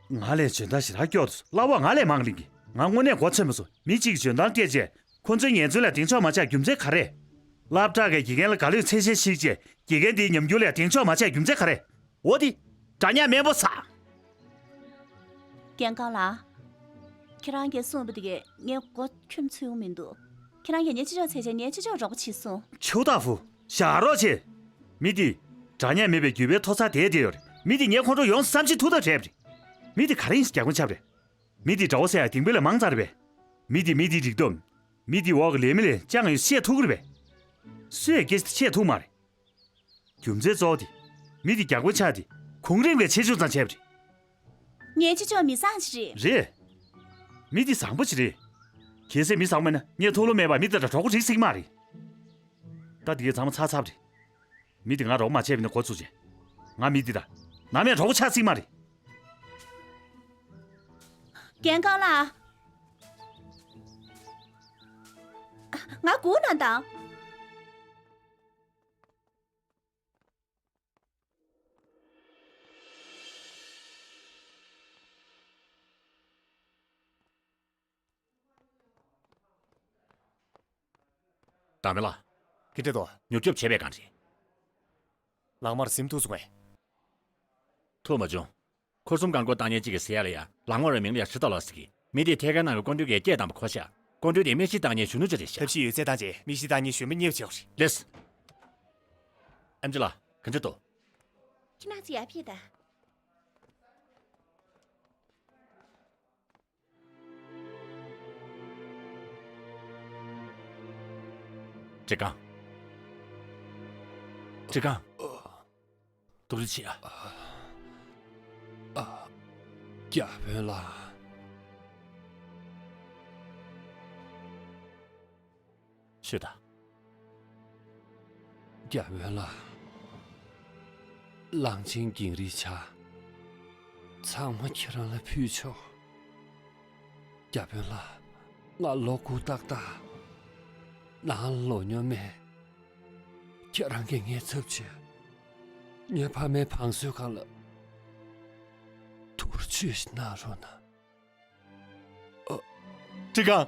ང་ལས་འཇོན་ཐང་ཞེ་དྲག་སྐྱོ་འདུག། གླ་ཕོགས་ང་ལས་མང་ལེན་གི། ང་དངོས་གནས་མགོ་ཚོས་མ་སོང་། མི་གཅིག་གིས་འཇོན་ཐང་སྟེར་བྱས། ཁོ་ཚོའི་ངལ་རྩོལ་ལ་གདེང་འཇོག་མ་བྱས་རྒྱུ་མཚན་ག་རེ། སློབ་གྲྭ་གི་དགེ་རྒན་ལ་དགའ་ལོས་ཚད་གཞི་བཞག་བྱས། དགེ་རྒན་དེའི་ཉམས་འགྱུར་ལ་གདེང་འཇོག་མ་བྱས་རྒྱུ་མཚན་ག་རེ། འོ་དེ། འདྲ་མཉམ་དམན་པོ་ཟ། རྒན་སྒང་ལགས། ཁྱེད་རང་གིས་གསུངས་པ་དེ་གས་ངས་མགོ་འཁྱོམ་ཚུགས་ཡོང་མི་འདུག། ཁྱེད་རང་གིས་ངའི་ཅི་ལྕོགས་བྱས་བྱས་ངའི་ཅི་ལྕོགས་རོགས་པ་བྱེད་གསུངས། ཆུ་ཏག་ཧྥུ། བཞག་རོགས་བྱེད། མི་དེ། འདྲ་མཉམ་མེད་པའི་རྒྱུད་པའི་མཐོ་ཚད་དེར་བསྡད་ཡོད་རེད། མི་དེ་ངས་ཁོང་ཁྲོ་ཡོང་བསམ་ཤེས་ཐུབ་ཐབས་བྲལ་བ་རེད། མི་དེ་ག་རེ་ཡིན་ཟེར་རྒྱ་ཁོན་ཆགས་པ་རེད། མི་དེ་དགྲ་བོ་ཟེར་ཡག་དེང་དཔེ་ལས་མང་ཙམ་རེད་པས། མི་དེ་མི་དེའི་རིགས་སྟོབས། མི་དེའི་འོག་གི་ལས་མི་ལས་ཅང་ཡོད་ཤེས་ཐུབ་ཀྱི་རེད་པས། སུས་ཡང་སྐད་ཆ་དེ་བཤད་ཐུབ་མ་རེད། རྒྱུ་མཚན་གཙོ་བོ་དེ། མི་དེ་རྒྱ་ཁོན་ཆགས་དེ། གུང་རིམ་ལས་ཆེ་ཆུང་ཙམ་བྱས་པ་རེད། ངའི་ཅི་ལྕོགས་མི་བཟང་ཞིག་རེད། རེད། མི་དེ་བཟང་པོ་ཞིག་རེད། གལ་སྲིད་མི་བཟང་པོ་ཡིན་ན་ངས་ཐུགས་བློ་མེད་པར་མི་དེ་དང་གྲོགས་པོ་བྱེད་སྲིད་མ་རེད། ད་དེ་གའི་ཚང་མ་ཚར་ཚར་བ་རེད། མི་དེ་ང་རོགས་མ་བྱས་པ་ཡིན་ན་འགོ་ཚུགས་བྱས། ང་མི་དེ་དང་ནམ་ཡང་གྲོགས་པོ་ཆགས་སྲིད་མ་རེད། རྒན་སྒང་ལགས། ང་སྒུག་གནང་དང་། དང་པོ་ལ། ག་འདྲ་འདུག། མྱུར་སྐྱོབ་བྱས་པའི་སྒང་རེད། ལག་དམར་ཟིན་ཐུབ་སོང་ངས། ཐུབ་མ་བྱུང་། འཁོར་གསུམ་སྒང་སྐོར་བཏང་མཁན་གཅིག་གིས་ཟེར་ཡག་ལ་ཡ། ལག་དམར་བའི་མིང་ལ་ཡ་ཧྲི་ཏ་ལོ་ཟེར་གི། མི་དེ་ཐད་ཀར་ནང་གི་སྐུ་མགྲོན་གྱིས་སྐད་བཏང་པ་གོ་ཤག། སྐུ་མགྲོན་དེ་སྨན་ཞིབ་བཏང་མཁན་གཞོན་ནུ་ཅིག་རེད་ཤག། ཐབས་ཤེས་ཡོད་ཚད་བཏང་རྗེས་མི་ཞིབ་བཏང་མཁན་གཞོན་པ་རྙེད་པ་བྱེད་དགོས་རེད། ལགས་སོ། ཨེམ་ཆི་ལགས། ག་འདྲ་འདུག། ཁྱེད་རང་ཚོ་ཡར་ཕེབས་དང་། ཀྲི་ཀང་། ཀྲི་ཀང་། ཐུགས་རྗེ་ཆེ། ཨ། བརྒྱ་དཔོན་ལགས། ཤོད་དང་། བརྒྱ་དཔོན་ལགས། གླང་ཆེན་གངས་རིའི་ཆ། ཚང་མ་ཁྱེད་རང་ལ་ཕུལ་ཆོག། བརྒྱ་དཔོན་ལགས། ང་ལོ་དགུ་ཏག་ཏག་ནང་ལ་ལོག་མྱོང་མེད། ཁྱེད་རང་གིས་ངའི་ཚབ་བྱས། ངའི་ཕ་མའི་བང་མཛོད་སྒང་ལ་ཐུགས་རྗེ་ཆེ་གནང་རོགས་གནང་། ཨ། ཀྲི་ཀང་།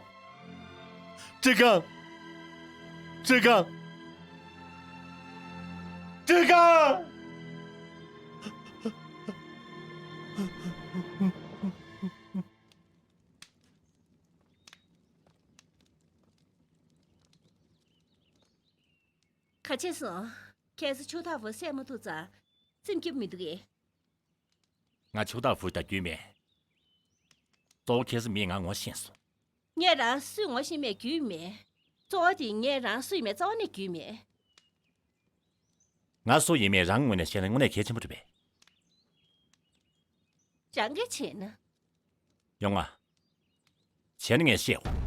ཀྲི་ཀང་། ཀྲི་ཀང་། ཀྲི་ཀང་། ག་བྱས་སོང་། ཁྱེད་ཚོ་ཆུ་ཐག་པོ་བསད་མ་ཐུབ་ཙང་། རྩེད་མོ་རྒྱབ་མི་འདུག་གས། ང་ཆུ་ཐག་པོ་ད་རྒྱུས་མེད། གཙོ་བོ་ཁྱེད་ཚོ་མིས་ང་ངོ་ཤེས་སོང་། ངས་རང་སུས་ངོ་ཤེས་མེད་རྒྱུས་མེད། གཙོ་བོ་དེ་ངས་རང་སུ་ཡིན་མེད་རྩ་བ་ནས་རྒྱུས་མེད། ང་སུ་ཡིན་མེད་རང་ངོས་ནས་བཤད་ན་དངོས་གནས་གལ་ཆེན་པོ་རེད་པས། རང་གིས་བྱས་ན། ཡོང་ང་། བྱས་ན་ངས་བཤད་འོ།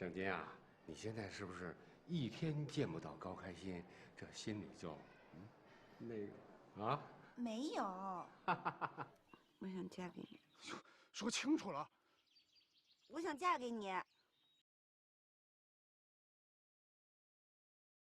沈金啊，你现在是不是一天见不到高开心，这心里就，嗯，那个啊？没有。我想嫁给你。说，说清楚了。我想嫁给你。